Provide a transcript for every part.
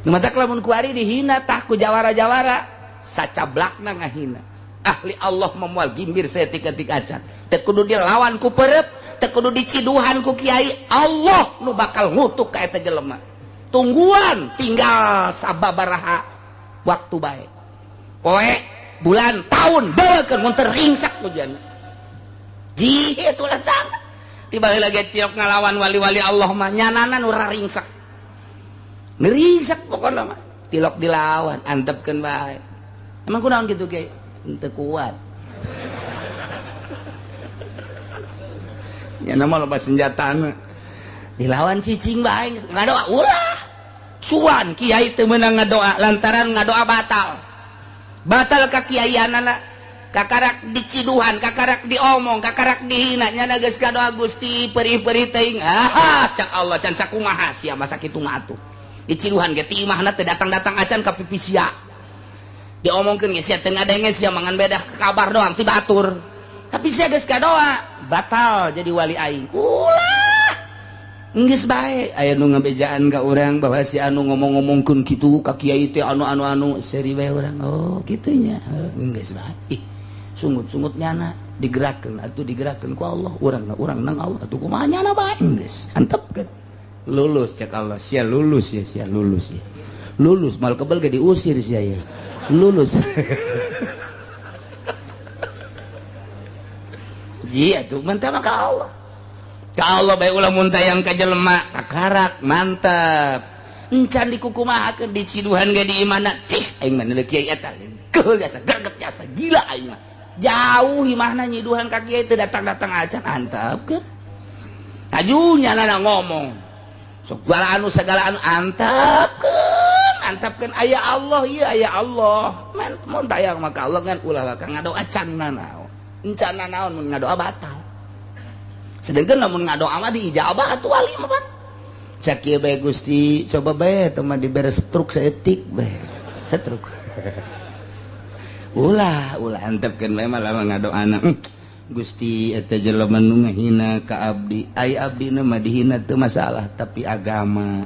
Nu matak lamun kuari dihina tah ku jawara-jawara sacablakna ngahina. Ahli Allah memual gimbir saeutik-eutik acan. Teu kudu dilawan ku perep, teu kudu diciduhan ku kiai, Allah nu bakal ngutuk ka eta jelema. Tungguan tinggal sababaraha waktu bae. Poe, bulan, tahun deukeun mun teu ringsak hujan. Ji itulah sangat. Tiba lagi tiok ngalawan wali-wali Allah mah nyanana nu ringsak. Neringsak pokona mah. Tilok dilawan, antepkeun bae. Emang kunaon kitu kiai? Henteu kuat. Nyana mah loba senjatana. Dilawan cicing bae ngadoa ulah. Cuan kiai teu meunang ngadoa lantaran ngadoa batal. Batal ka kiaianana. Kakarak diciduhan, kakarak diomong, kakarak dihina, nyana geus kadoa Gusti perih-perih teuing. Ah, cak Allah can sakumaha sia masa kitu mah atuh. Diciduhan ge ti imahna teu datang-datang acan ka pipi sia. Diomongkeun ge sia teu ngadenge sia mangan bedah kabar doang ti batur. Tapi sia geus kadoa, batal jadi wali aing. Ulah. Geus bae aya nu ngabejaan ka urang bahwa si anu ngomong-ngomongkeun kitu ka kiai teh anu-anu-anu seuri bae urang. Oh, kitu nya. Geus bae. Ih, sungut-sungut nyana digerakkeun atuh digerakkeun ku Allah. Urang na urang nang Allah atuh kumaha nyana bae geus. Antepkeun. Lulus cek Allah, sia lulus ya, sia lulus ya. Lulus mal kebel ge diusir sia ya. Lulus. Iya tuh mantap ka Allah. Ka Allah bae ulah muntayang ka jelema kakarak mantap. Encan dikukumahakeun diciduhan ge di imahna. Cih aing mah neuleuh kiai eta. Keul jasa greget jasa gila aing mah. Jauh imahna nyiduhan ka kiai teu datang-datang acan antepkeun. Ajunya nana ngomong. Segala anu antepkeun, antepkeun aya Allah ieu aya Allah. Man mun tayang maka Allah ngan ulah bakal ngadoa can nanaon. Encan nanaon mun ngadoa batal. Sedangkan lamun ngadoa mah diijabah atuh wali mah pan. Cak kieu bae Gusti, coba bae teu mah dibere struk saeutik bae. Struk. Ulah, ulah antepkeun bae mah lamun ngadoana. Gusti eta jelema nu ngahina ka abdi, ai abdina mah dihina teu masalah tapi agama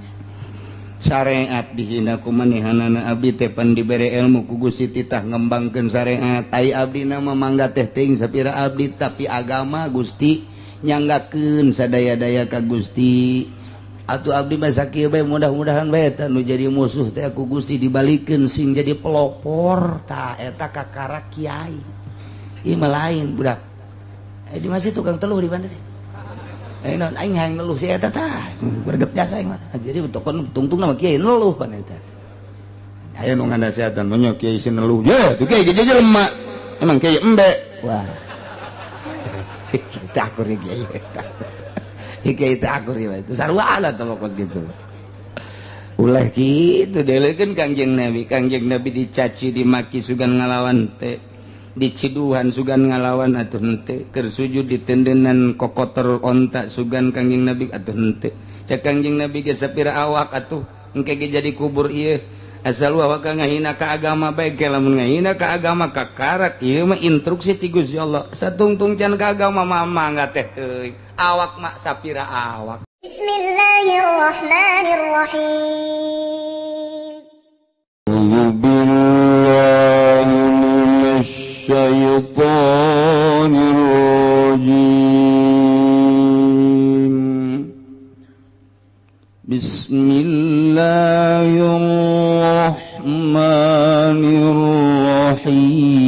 syariat dihina ku manehanana abdi teh pan dibere ilmu ku Gusti titah ngembangkeun syariat, ai abdina mah mangga teh teuing sapira abdi tapi agama Gusti nyanggakeun sadaya-daya ka Gusti. Atuh abdi mah sakieu bae mudah-mudahan bae eta nu jadi musuh teh ku Gusti dibalikeun sing jadi pelopor tah eta kakara kiai. Ieu mah lain budak. Di masih tukang teluh di mana sih? Non aing hayang neluh si eta tah. Greget jasa aing mah. Jadi tokon tungtung nama kiai neluh pan eta. Aya nu nganasehatan nya kiai si neluh. Ye, tuh kiai ge jelema. Emang kiai embe. Wah. Kita akur kiai eta. Kiai teh akur ieu itu sarua atuh kos kitu. Ulah kitu delekeun Kangjeng Nabi. Kangjeng Nabi dicaci dimaki sugan ngalawan teh. Diciduhan sugan ngalawan atuh henteu, keur sujud ditendenan kokotor onta sugan Kangjeng Nabi atuh henteu. Cek Kangjeng Nabi ge sapira awak atuh engke ge jadi kubur ieu. Asal awak ngahina ka agama bae ge lamun ngahina ka agama kakarak ieu mah instruksi ti Gusti Allah. Satungtung can ka agama mah mangga teh teuing. Awak mah sapira awak. Bismillahirrahmanirrahim. الشيطان الرجيم. بسم الله الرحمن الرحيم.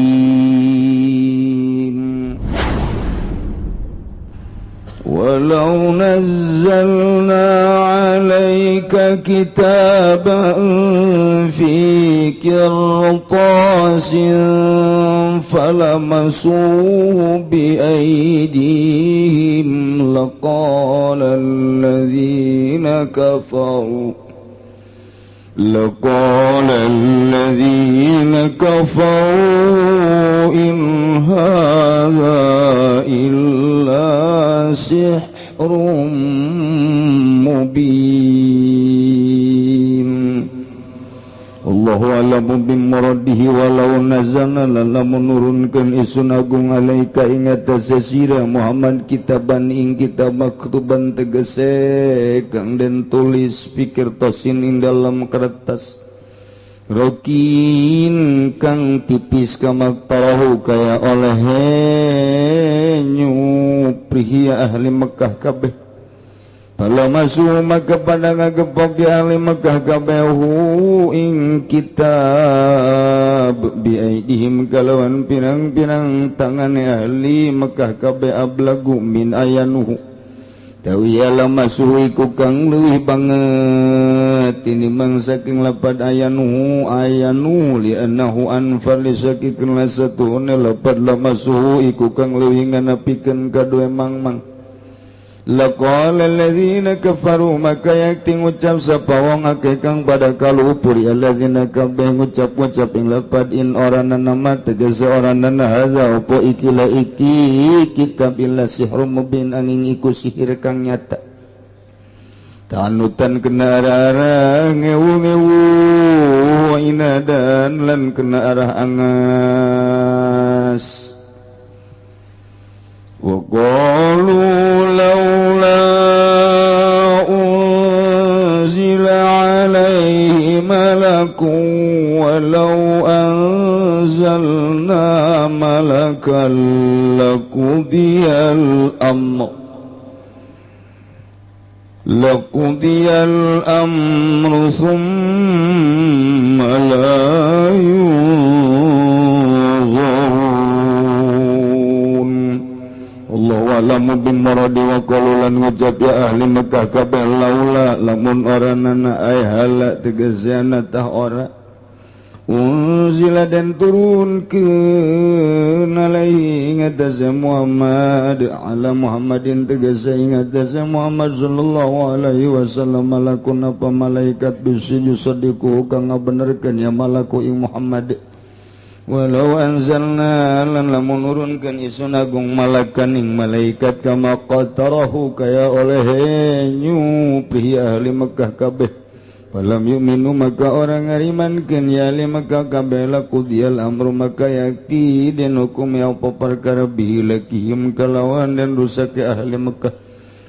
ولو نزلنا عليك كتابا في قرطاس فلمسوه بأيديهم لقال الذين كفروا إن هذا إلا سحر مبين. الله Wallahu a'lamu bimuradihi walau nazalna lamun nurunkeun isun agung alaika ing atase sira Muhammad kitaban ing kitab maktuban tegese kang den tulis pikir tosin ing dalam kertas rokin kang tipis kamaktarahu kaya oleh nyuprihi ahli Mekah kabeh. Pala masuk maka pada ngagepok di ahli Mekah kabeh hu ing kitab biaidihim kalawan pirang-pirang tangane ahli Mekah kabeh ablagu min ayanuhu tawiya masuh iku kang leuwih banget tinimbang saking lapad ayanuhu ayanu li annahu anfar li sakikin lasatuhune lapad lamasuhu iku kang leuwih nganapikeun kadue mangmang. Laqala alladzina kafaru maka yakti ngucap sapa wong akeh kang pada kalupur alladzina kabeh ngucap-ngucap ing lapad in ora nama tegese ora nana hadza opo iki la iki kitab illa sihrum mubin angin iku sihir kang nyata. Tanutan kena arah ngewu-ngewu inadan lan kena arah angas. Wa qalu laula unzila alaihi malakun walau anzalna malakan laqudiyal amr laqudiyal amru thumma la yunzarun. Allahu a'lamu bimuradi wa qalu lan ngucap ya ahli Mekah kabeh laula lamun ora nana ay hala tegasana tah ora unzila dan turunkeun alaihi ing atase Muhammad ala Muhammadin tegese ing atase Muhammad sallallahu alaihi wasallam malakun apa malaikat bisi yusadiku kang ngabenerkeun ya malaku ing Muhammad. Walau anzalna lan lamun nurunkeun isun agung malakan ing malaikat kama qatarahu kaya oleh nyupihi ahli Mekah kabeh. Walam yu'minu maka orang ngarimankeun ya ahli Mekah kabeh laqudiyal amru maka yakti den hukum ya apa perkara bihi lakihim kalawan dan rusak ahli Mekah.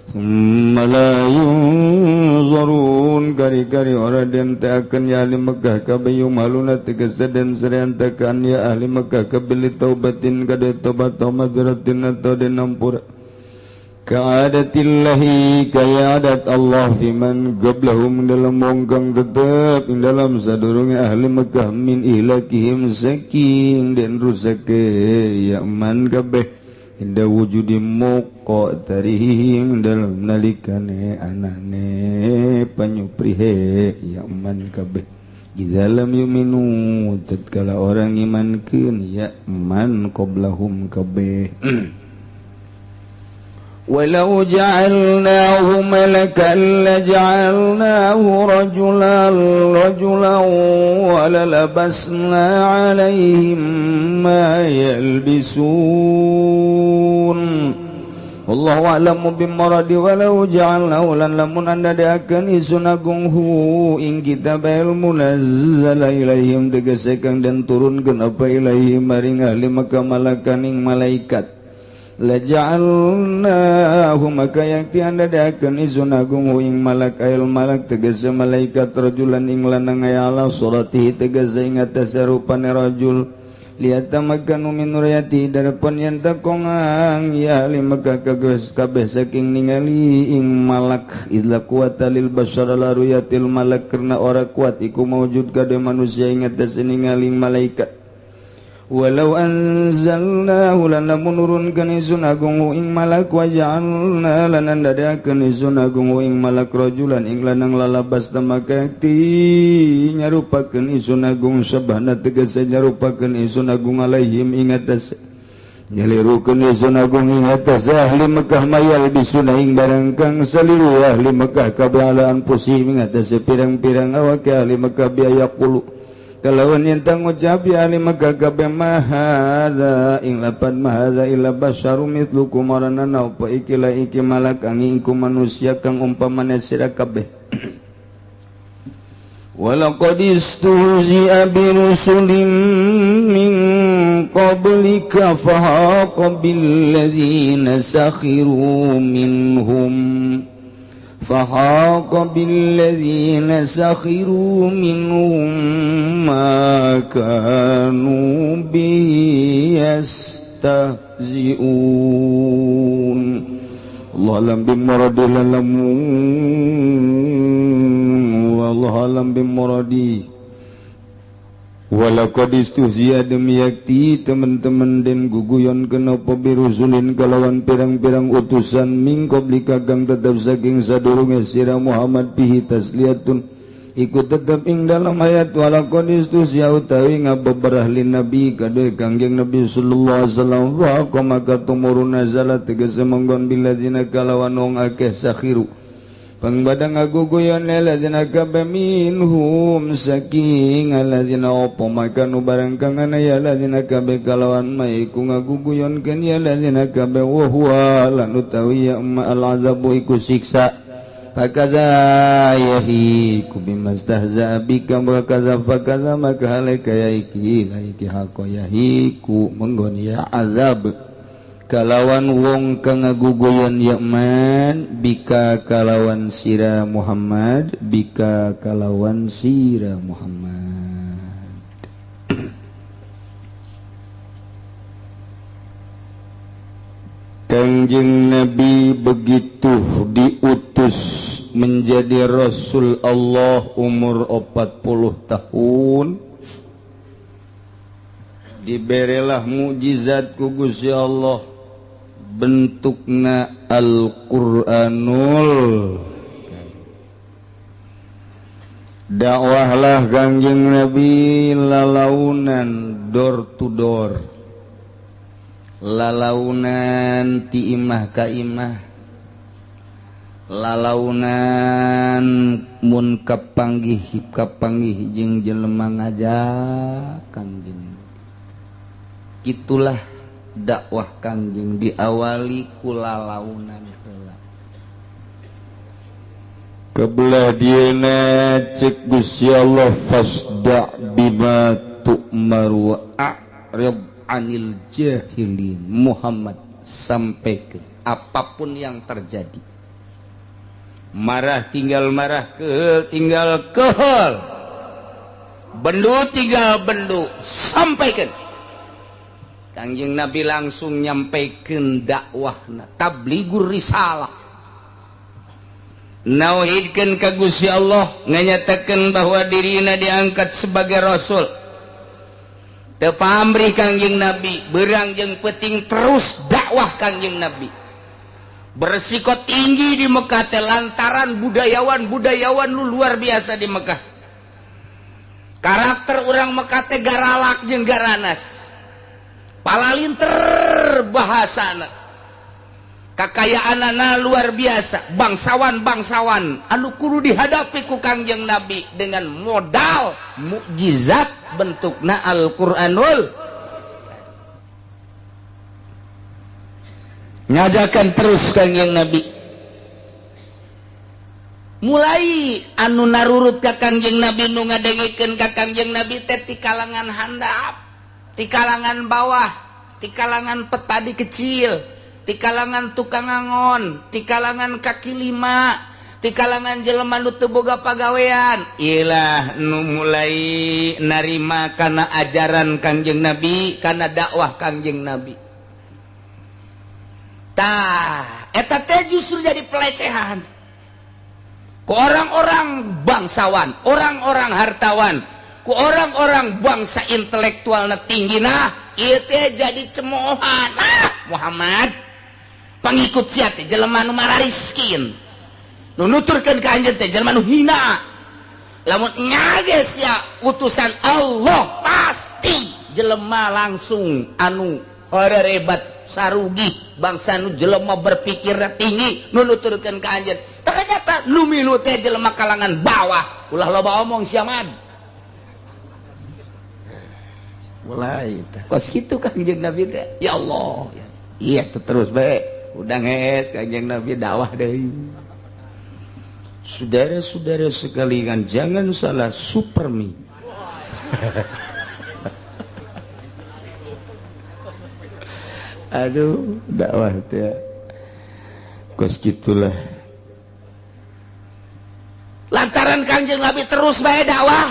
Summa la yunzarun kari-kari ora den teakan ya ahli Mekah kabeh yumaluna tegese den sereantakan ya ahli Mekah kabeh taubatin kade tobat madratin atau den ampura. Ka'adatillahi kaya adat Allah fiman qablahum dalam wong kang tetep ing dalam sadurunge ahli Mekah min ihlakihim saking den rusake ya man kabeh inda wujudi muqatarihim dalam nalikane anane panyuprihe ya man kabeh. Idza lam yu'minu tatkala orang imankeun ya man qablahum kabeh. Walau ja'alnahu malakan laja'alnahu rajulan rajulan walalabasna 'alaihim ma yalbisun. Wallahu a'lamu bimuradi walau ja'alnahu lan lamun anda diakeun isun agung hu ing kitabel munazzala ilaihim tegese kang den turunkeun apa ilaihim maring ahli Mekah malakan ing malaikat. Laja'alnahu maka yakti anda diakeun isun agung hu ing malak ayil malak tegese malaikat rajulan ing lanang aya ala suratihi tegese ing atase rupane rajul liyatamakkanu min ru'yati darapun yen takongang ya ahli Mekah kabeh saking ningali ing malak idla quwata lil bashar la ru'yatil malak karena ora kuat iku maujud kade manusia ing atase ningali malaikat. Walau anzalnahu lan lamun nurunkeun isun agung ing malak wa ja'alna lan ndadekakeun isun agung ing malak rajulan ing lanang lalabas tamakati nyarupakeun isun agung sabana tegese nyarupakeun isun agung alaihim ing atase nyalirukeun isun agung ing atase ahli Mekah mayal bisuna ing barang kang saliru ahli Mekah kabeh ala anfusihim ing atase pirang-pirang awake ahli Mekah biaya qulu kalawan yen ngucap ya ahli Mekah kabeh mahadza ing lapan mahadza illa basyarum mithlukum maranana apa iki la iki malak angin ku manusia kang umpamane sira kabeh. Walaqad istuhzi'a bi rusulin min qablika fahaqa billadzina sakhiru minhum fahaqa billadzina sakhiru minhum ma kanu bihi yastahzi'un. Allah alam bimuradi lalamun wallahu alam bimuradi. Walaqad istuhzi'a demi yakti teman-teman den guguyon kenapa birusulin kalawan pirang-pirang utusan min qablika kang tetep saking sadurunge sira Muhammad bihi tasliyatun iku tetep ing dalam ayat walaqad istuhzi'a utawi ngabeberah lin nabi kadue Kangjeng Nabi sallallahu alaihi wasallam wa maka tumurun nazala tegese menggon biladzina kalawan wong akeh sakhiru pangbadang ngaguguyon ladzina kabe minhum saking alladzina opo maka nu barang kang ana ya ladzina kabe kalawan maiku ngaguguyonkeun ya ladzina kabe wa huwa lan utawi ya al azabu iku siksa. Fakaza yahiku bimastahza bika wa kaza fakaza maka halaka ya iki la iki haqo yahiku menggon ya azab kalawan wong kang ngaguguyon ya man bika kalawan sira Muhammad bika kalawan sira Muhammad. Kangjeng Nabi begitu diutus menjadi Rasul Allah umur 40 tahun, diberelah mukjizat ku Gusti Allah bentukna Al-Qur'anul. Dakwahlah Kangjeng Nabi lalaunan door to door, lalaunan ti imah ka imah, lalaunan mun kapanggih kapanggih jeung jelema ngajak Kangjeng. Kitulah dakwah Kangjeng diawali ku lalaunan heula. Kebelah dieuna cek Gusti Allah fasda bima tu'mar wa a'rid anil jahilin. Muhammad sampaikan apapun yang terjadi, marah tinggal marah, kehel tinggal kehel, bendu tinggal bendu, sampaikan. Kangjeng Nabi langsung nyampaikan dakwahna, tabligur risalah, nauhidkeun ka Gusti Allah, nganyatakeun bahwa dirina diangkat sebagai rasul. Teu pamrih Kangjeng Nabi, berang jeung peuting terus dakwah Kangjeng Nabi. Beresiko tinggi di Mekah teh lantaran budayawan-budayawan lu luar biasa di Mekah. Karakter urang Mekah teh garalak jeung garanas. Palalinter bahasana. Kakayaanana luar biasa, bangsawan-bangsawan anu kudu dihadapi ku Kangjeng Nabi dengan modal mukjizat bentukna Al-Qur'anul. Ngajakan terus Kangjeng Nabi. Mulai anu narurut ka Kangjeng Nabi nu ngadengekeun ka Kangjeng Nabi teh ti kalangan handap, ti kalangan bawah, ti kalangan petani kecil, ti kalangan tukang angon, ti kalangan kaki lima, ti kalangan jelema nu teu boga pagawean. Ilah nu mulai narima kana ajaran Kangjeng Nabi, kana dakwah Kangjeng Nabi. Tah, eta teh justru jadi pelecehan ku orang-orang bangsawan, orang-orang hartawan, ku orang-orang bangsa intelektualna tinggi. Nah, ieu teh jadi cemoohan. Ah, Muhammad pangikut sia teh jelema nu marariskin, nu nuturkeun ka anjeun teh jelema nu hina. Lamun nyages sia utusan Allah pasti jelema langsung anu horerebat sarugi bangsa nu jelema berpikir tinggi nu nuturkeun ka anjeun. Ternyata nu milu teh jelema kalangan bawah. Ulah loba omong sia mad. Mulai teh kos kitu Kangjeng Nabi teh. Ya Allah. Iya terus bae. Udah ngees Kangjeng Nabi dakwah deui. Saudara-saudara sekalian, jangan salah supermi. Aduh, dakwah teh. Kos gitulah. Lantaran Kangjeng Nabi terus bae dakwah,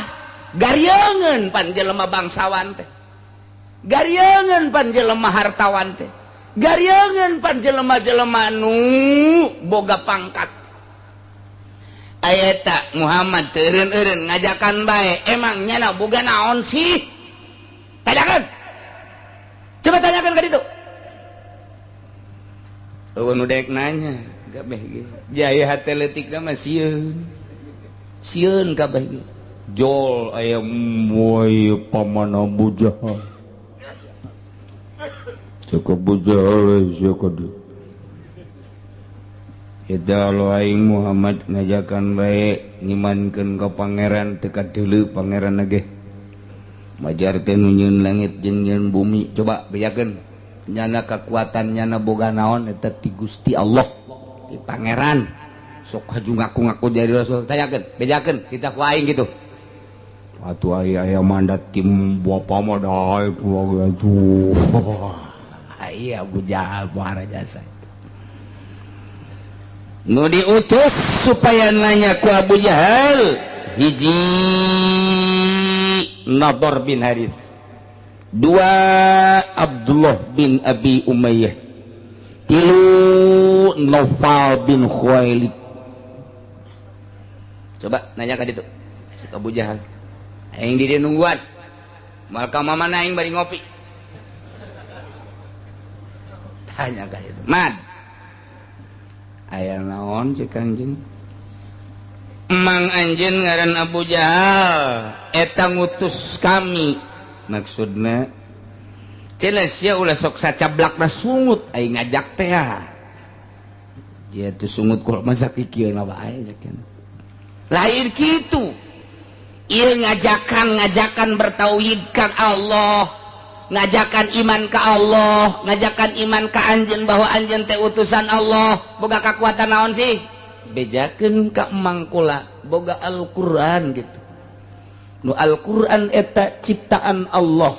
garieungeun pan jelema bangsawan teh. Garieungeun pan jelema hartawan teh. Garieungeun pan jelema-jelema nu boga pangkat. Ayeta Muhammad teureun-eureun ngajakan bae, emang nyana boga naon sih? Tanyakan. Coba tanyakan ka ditu. Eueun nu daek nanya, kabeh ge. Jaya hate leutikna mah sieun. Sieun kabeh ge. Jol aya moy paman Abu Jahal. Cek Abu Jahal sia kudu. Eta lo aing Muhammad ngajakan bae ngimankeun ka pangeran teu kadeuleu pangeran ge. Majar teh nu nyieun langit jeung nyieun bumi, coba bejakeun. Nyana kekuatan nyana boga naon eta ti Gusti Allah, ti pangeran. Sok haju ngaku-ngaku jadi rasul, tanyakeun, bejakeun kita ku aing gitu. Atuh aya mandat tim bapa mah daek atuh. Iya Abu Jahal muara jasa. Nu diutus supaya nanya ku Abu Jahal, hiji Nadhr bin Harith, dua Abdullah bin Abi Umayyah, tilu Naufal bin Khuwailid. Coba nanya ka ditu si Abu Jahal, aing di dieu nungguan moal ka mamana aing bari ngopi. Tanya ka ditu, "Mad, aya naon cek anjeun?" Emang anjeun ngaran Abu Jahal eta ngutus kami. Maksudna cenah sia ulah sok sacablakna sungut aing ngajak teh. Dia tuh sungut kok masa kikieuna bae cek. Lain kitu. Ieu ngajakan bertauhid ka Allah, ngajakan iman ka Allah, ngajakan iman ka anjeun bahwa anjeun teh utusan Allah. Boga kakuatan naon sih? Bejakeun ka emang kula boga Al-Qur'an gitu. Nu Al-Qur'an eta ciptaan Allah.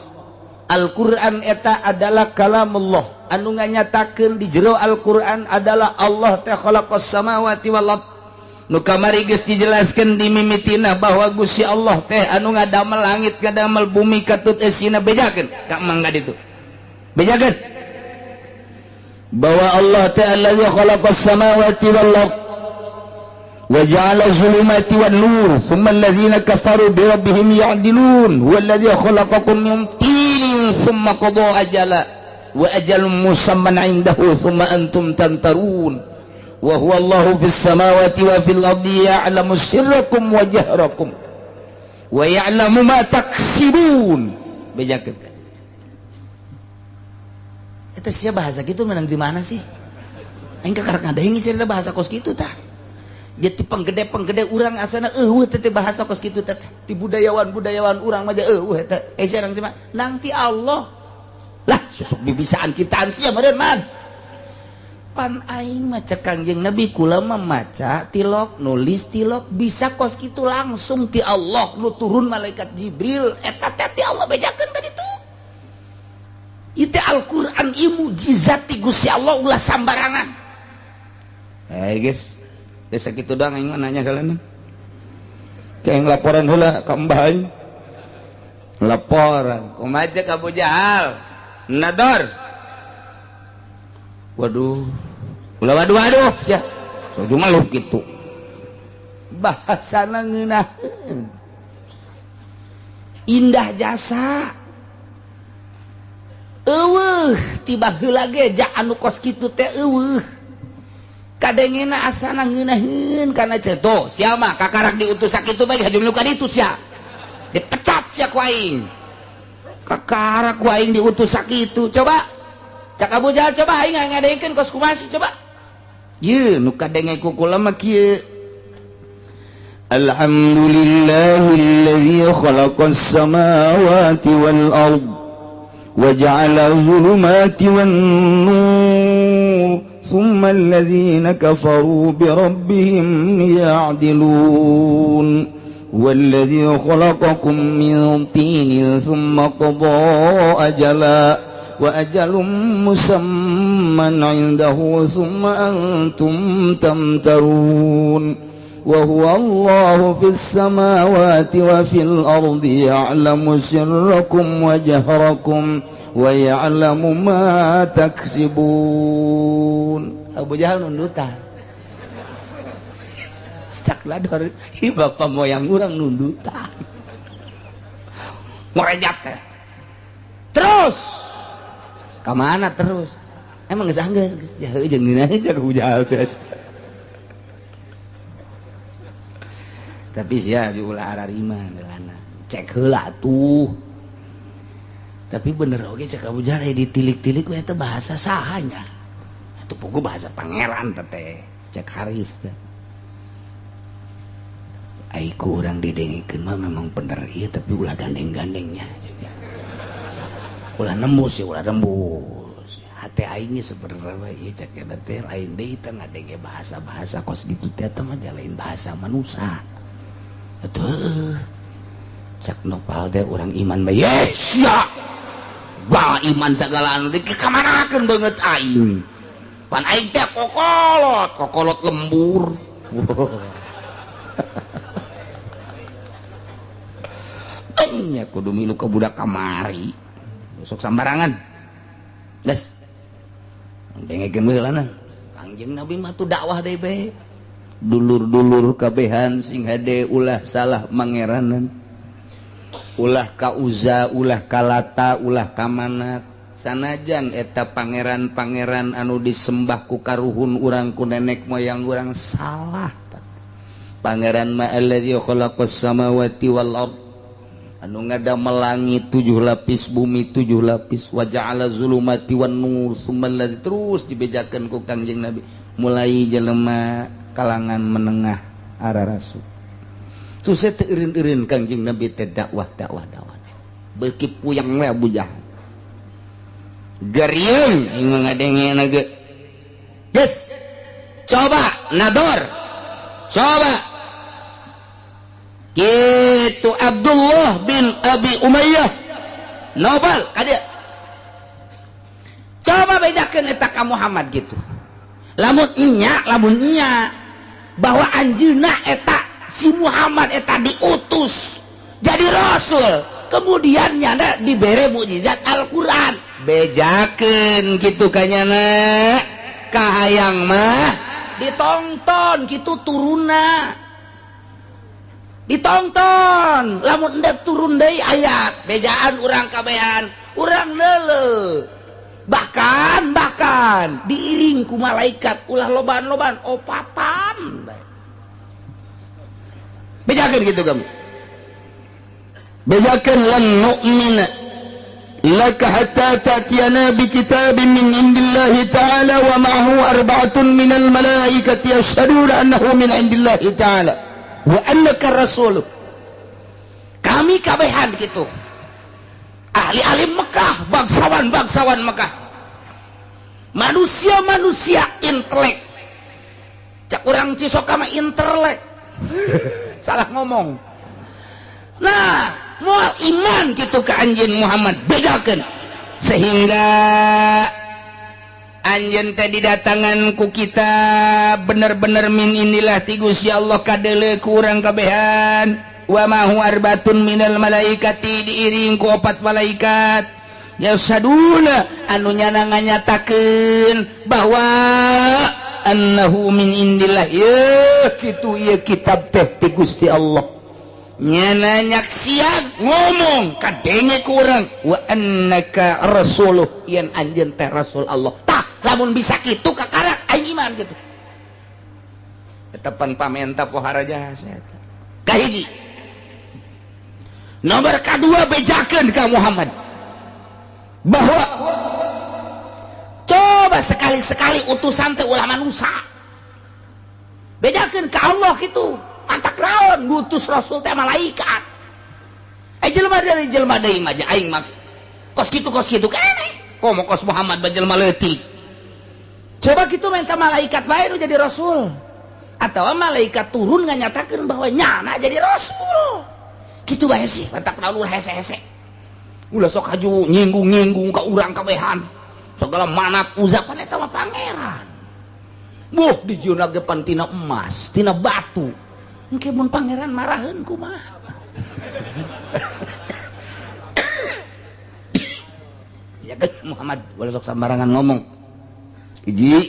Al-Qur'an eta adalah kalamullah. Anu nganyatakeun di jero Al-Qur'an adalah Allah teh khalaqas samawati wal ard. Nu kamari geus dijelaskeun di mimitina bahwa Gusti Allah teh anu ngadamel langit ngadamel bumi katut esina, bejakeun ka emang ka ditu. Bejakeun bahwa Allah teh allazi khalaqas samawati wal ard wa ja'ala zulumati wan nur thumma allazina kafaru bi rabbihim ya'dilun huwa allazi khalaqakum min tinin thumma qada ajala wa ajalun musamman 'indahu thumma antum tamtarun wa huwa Allahu fis samawati wa fil ardi ya'lamu sirrakum wa jahrakum wa ya'lamu ma taksibun. Bejakeun. Eta sia bahasa kitu menang di mana sih? Aing kakarek ngadenge cerita bahasa kos kitu tah. Jadi penggede-penggede urang asana eueuh teh bahasa kos kitu teh. Ti budayawan-budayawan urang mah eueuh eta. Eh sareng sia mah nang ti Allah. Lah susuk bibisaan ciptaan sia meureun man. Pan aing maca Kangjeng Nabi kula mah maca tilok nulis tilok bisa kos kitu langsung ti Allah nu turun malaikat Jibril eta teh ti Allah bejakeun tadi tu. Ieu teh Al-Qur'an ieu mukjizat ti Gusti Allah ulah sambarangan. Eh guys, geus sakitu doang aing mah nanya kalian. Kayak laporan heula ka Mbah aing. Laporan kumaha cek Abu Jahal? Nador. Waduh, ulah waduh waduh sia. Sojo malu kitu. Bahasana ngeunaheun. Indah jasa. Eueuh tiba heula ge ja anu kos kitu teh eueuh. Kadengena asana ngeunaheun kana ceto. Sia mah kakarak diutus sakitu bae hajum nu ka ditu sia. Dipecat sia ku aing. Kakarak ku aing diutus sakitu. Coba cak Abu Jahal coba aing ngadengkeun kos kumaha sih coba. Ye nu kadenge ku kula mah kieu. Alhamdulillahilladzi khalaqas samawati wal ard wa ja'ala zulumati wan nur ثم الذين كفروا بربهم يعدلون والذي خلقكم من طين ثم قضى أجلا وأجل مسمى عنده ثم أنتم تمترون وهو الله في السماوات وفي الأرض يعلم سركم وجهركم ويعلم ما تكسبون. Abu Jahal nundutan. Cak lador, hi bapak moyang urang nundutan. Ngorejat teh. Terus ka mana terus? Emang geus anggeus geus jaheu jeung ngeunah cak Abu Jahal teh. Tapi sia diulah ararima geulana. Cek heula tuh. Tapi bener oge cek Abu Jahal ditilik-tilik we eta bahasa sahanya. Atuh pugu bahasa pangeran teh cek Haris teh. Ai ku urang didengikeun mah memang bener ieu tapi ulah gandeng-gandengnya juga. Ulah nembus ya, ulah nembus. Hate aingnya sebenarnya ieu cek eta teh lain deui teh ngadenge bahasa-bahasa kos gitu teh teh mah lain bahasa manusia. Atuh cek nopal teh urang iman bae. Yes ya. Bah iman segala anu dikamanakeun beungeut aing. Pan aing teh kokolot, kokolot lembur. Nya kudu milu ka budak kamari. Besok sambarangan. Geus. Dengekeun heulana. Kangjeng Nabi mah tuh dakwah deui bae. Dulur-dulur kabehan sing hade ulah salah mangeranan. Ulah ka Uza, ulah ka Lata, ulah ka Manat. Sanajan eta pangeran-pangeran anu disembah ku karuhun urang ku nenek moyang urang salah. Pangeran ma allazi khalaqas samawati wal ard. Anu ngadamel langit 7 lapis, bumi 7 lapis, wa ja'ala zulumati wan nur summa allazi terus dibejakeun ku Kangjeng Nabi mulai jelema kalangan menengah arah rasul. Terus saya teu eureun-eureun Kangjeng Nabi teh dakwah dakwah dakwah. Beuki puyeng we Abu Jahal. Geriung aing mah ngadengena ge. Geus. Coba nador. Coba. Gitu Abdullah bin Abi Umayyah. Nobel ka dieu. Coba bejakeun eta ka Muhammad gitu. Lamun nya bahwa anjeunna eta si Muhammad eta diutus jadi rasul, kemudian nyana dibere mukjizat Al-Qur'an. Bejakeun kitu ka nyana. Kahayang mah ditongton kitu turunna. Ditongton lamun endek turun deui ayat bejaan urang kabehan urang leuleuh. Bahkan diiring ku malaikat ulah loban-loban opatan. Bejakeun kitu kamu. Bejakeun lan nu'mina laka hatta ta'tiyana bi kitabin min indillahi ta'ala wa ma'ahu arba'atun minal malaikati yashhaduna annahu min indillahi ta'ala wa annaka rasuluh. Kami kabehan gitu. Ahli-ahli Mekah, bangsawan-bangsawan Mekah, manusia-manusia intelek. Cak urang Cisoka mah intelek. Salah ngomong. Nah, moal iman gitu ke anjeun Muhammad, bedakeun sehingga anjeun teh didatangan ku kita bener-bener min inilah ti Gusti Allah kadeuleu ku urang kabehan. Wa ma huwa arbatun minal malaikati diiring ku opat malaikat yasaduna anu nyana nganyatakeun bahwa annahu min indillah. Ye kitu ieu kitab teh ti Gusti Allah. Nyana nyaksian ngomong kadenge ku urang wa annaka rasuluh yen anjeun teh rasul Allah. Tah lamun bisa kitu kakarak aing iman kitu. Eta pan pamenta pohara jasa eta. Kahiji. Nomor kedua bejakeun ka Muhammad bahwa coba sekali-sekali utusan teh ulah manusia. Bejakeun ka Allah kitu. Pantak naon ngutus rasul teh malaikat. Jelema dari jelema deui mah aing mah kos kitu keneh. Komo kos Muhammad ba jelema leutik. Coba kitu minta malaikat bae nu jadi rasul. Atau malaikat turun nganyatakeun bahwa nyana jadi rasul. Kitu bae sih, mantak naon hese-hese. Ulah sok haju nyinggung-nyinggung ka urang kabehan. Segala manat uzapan eta mah pangeran. Buh dijieunna ge pan tina emas, tina batu. Engke mun pangeran maraheun kumaha? Ya kan Muhammad ulah sok sambarangan ngomong. Hiji,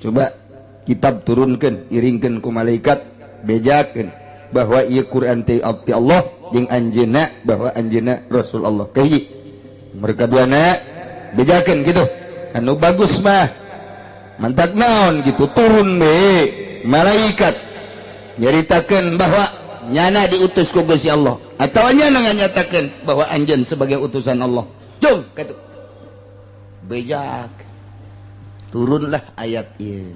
coba kitab turunkeun, iringkeun ku malaikat, bejakeun bahwa ieu Quran teh abdi Allah jeung anjeunna bahwa anjeunna Rasul Allah. Kahiji. Mereka duana bejakeun gitu. Anu bagus mah mantak naon gitu turun be malaikat nyaritakeun bahwa nyana diutus ku Gusti Allah atau nyana nganyatakeun bahwa anjeun sebagai utusan Allah. Jung kitu. Bejak. Turunlah ayat ieu.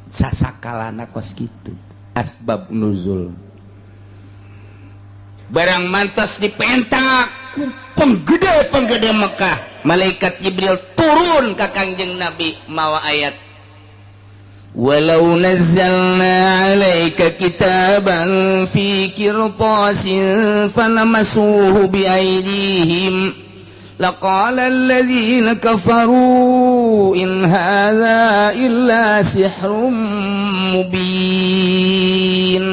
Sasakalana kos kitu. Asbab nuzul. Barang mantas dipentak ku penggede-penggede Mekah, malaikat Jibril turun ka Kangjeng Nabi mawa ayat. Walau nazzalna 'alaika kitaban fi qirtasin falamasuhu bi aydihim laqala alladzina kafaru in hadza illa sihrum mubin.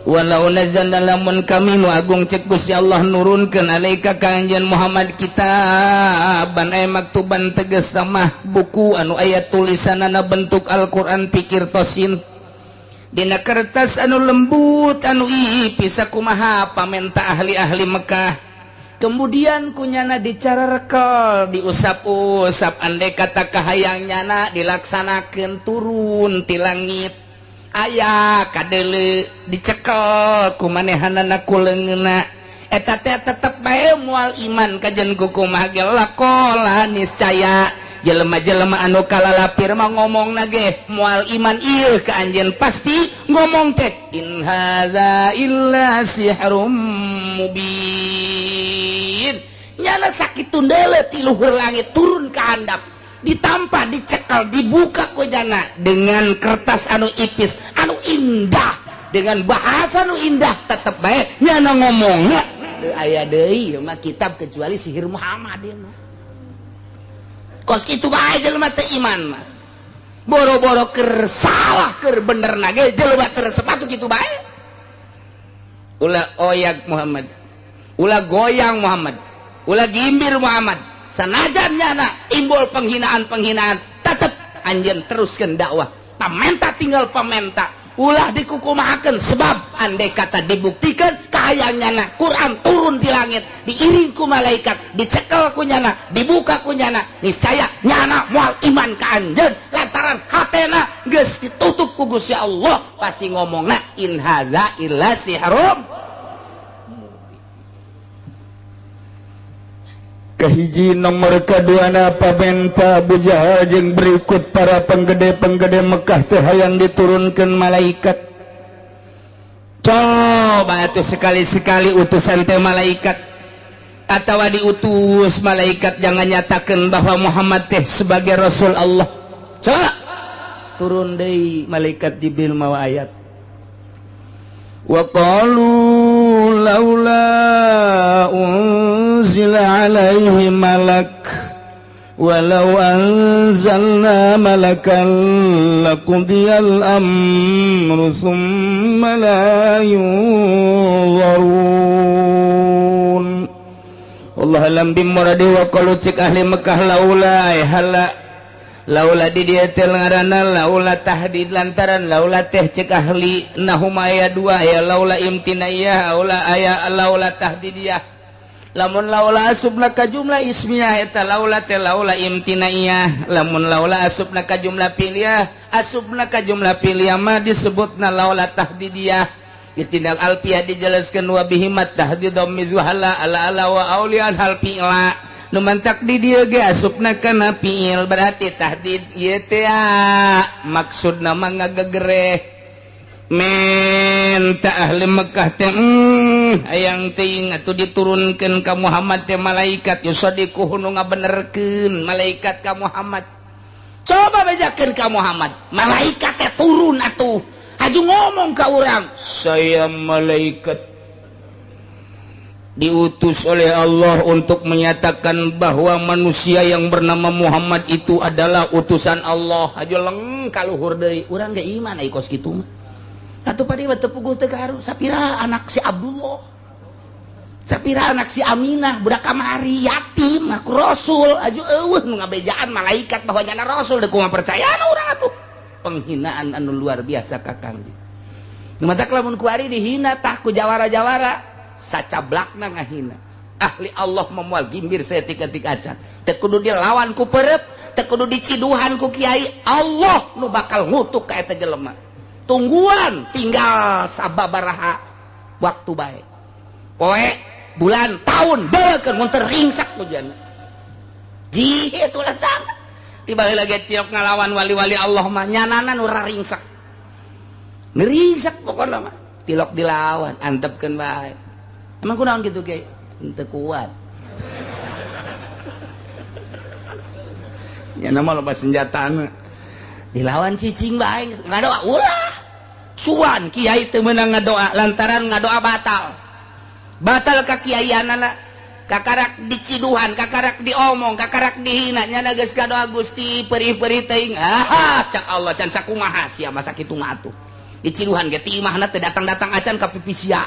Walau nazzalna lamun kami nu agung cek Gusti Allah nurunkeun alaika ka anjeun Muhammad kitaban ay maktuban tegas mah buku anu aya tulisanana bentuk Al-Qur'an pikir tosin dina kertas anu lembut anu ipis sakumaha pamenta ahli-ahli Mekah. Kemudian kunyana dicara rekel diusap-usap andai kata kahayang nyana dilaksanakeun turun ti langit aya kadeule dicekel ku manehanana ku leungeunna eta teh tetep bae moal iman kajen kukumaha ge lakola niscaya jelema-jelema anu kalalapir mah ngomongna ge moal iman ieu ka anjeun pasti ngomong teh in hadza illa sihrum mubin. Nyana sakitu deuleu ti luhur langit turun ka handap ditampa dicekel dibuka ku jana dengan kertas anu ipis anu indah dengan bahasa anu indah tetep bae nyana ngomongna teu aya deui ieu mah kitab kecuali sihir Muhammad ieu mah. Kos kitu bae jelema teu iman mah boro-boro keur salah keur bener na ge jelema teu resep atuh kitu bae. Ulah oyak Muhammad, ulah goyang Muhammad, ulah gimbir Muhammad, sanajan nyana timbul penghinaan-penghinaan tetep anjeun teruskeun dakwah. Pamenta tinggal pamenta, ulah dikukumahakeun sebab andai kata dibuktikan kahayang nyana Quran turun di langit diiring ku malaikat dicekel ku nyana dibuka ku nyana niscaya nyana moal iman ka anjeun lantaran hatena geus ditutup ku Gusti Allah pasti ngomongna in hadza illa sihrum. Kahiji nomor kaduana pamenta Abu Jahal jeung berikut para penggede-penggede Mekah teh hayang diturunkeun malaikat. Coba atuh sekali-sekali utusan teh malaikat atawa diutus malaikat jangan nyatakeun bahwa Muhammad teh sebagai Rasul Allah. Coba turun deui malaikat Jibril mawa ayat. Wa qalu laula unzila alaihi malak walau anzalna malakan laqudiyal amru thumma la yunzarun. Allah alam bimuradi wa qalu cik ahli Mekah laula ay hala laula di dieu teh ngaranna laula tahdid lantaran laula teh cek ahli nahum aya dua aya laula imtinaiyah laula aya laula tahdidiyah. Lamun laula asubna ka jumlah ismiyah eta laula teh laula imtinaiyah, lamun laula asubna ka jumlah piliyah asubna ka jumlah piliyah mah disebutna laula tahdidiyah. Istinal alfiyah dijelaskeun wa bihimat tahdidum mizwahala ala ala wa aulian hal fi'la. Nu mantak di dieu ge asupna kana fi'il berarti tahdid ieu teh maksudna mah ngagegereh menta ahli Mekah teh hayang teuing atuh diturunkeun ka Muhammad teh malaikat yusadiquhu nu ngabenerkeun malaikat ka Muhammad. Coba bejakeun ka Muhammad, malaikat teh turun atuh. Haju ngomong ka urang, saya malaikat diutus oleh Allah untuk menyatakan bahwa manusia yang bernama Muhammad itu adalah utusan Allah. Haju leng kaluhur deui, urang ge iman ai kos kitu mah. Atuh padi mah teu puguh teu kaharu, sapira anak si Abdullah, sapira anak si Aminah, budak kamari yatim ngaku rasul, aju eueuh nu ngabejaan malaikat bahwa nyana rasul, deuk kumaha percayaan urang atuh. Penghinaan anu luar biasa ka Kangjeng. Nu matak lamun kuari dihina tah ku jawara-jawara, sacablakna ngahina. Ahli Allah memual gimbir saeutik-eutik acan. Teu kudu dilawan ku perep, teu kudu diciduhan ku kiai, Allah nu bakal ngutuk ka eta jelema. Tungguan tinggal sababaraha waktu bae. Poe, bulan, tahun, beukeun mun teu ringsak hujan. Ji itulah sangat. Tiba heula ge tiok ngalawan wali-wali Allah mah nyanana nu ringsak. Ngringsak pokona mah. Tilok dilawan, antepkeun bae. Emang kunaon kitu ge? Henteu kuat. Nyana mah loba senjatana. Dilawan cicing bae, ngadoa ulah. Cuan kiai teu meunang ngadoa lantaran ngadoa batal. Batal ka kiaianana, kakarak diciduhan, kakarak diomong, kakarak dihina, nyana geus kadoa Gusti perih-perih teuing. Ah, cak Allah can sakumaha sia masa kitu mah atuh. Diciduhan ge ti imahna teu datang-datang acan ka pipi sia.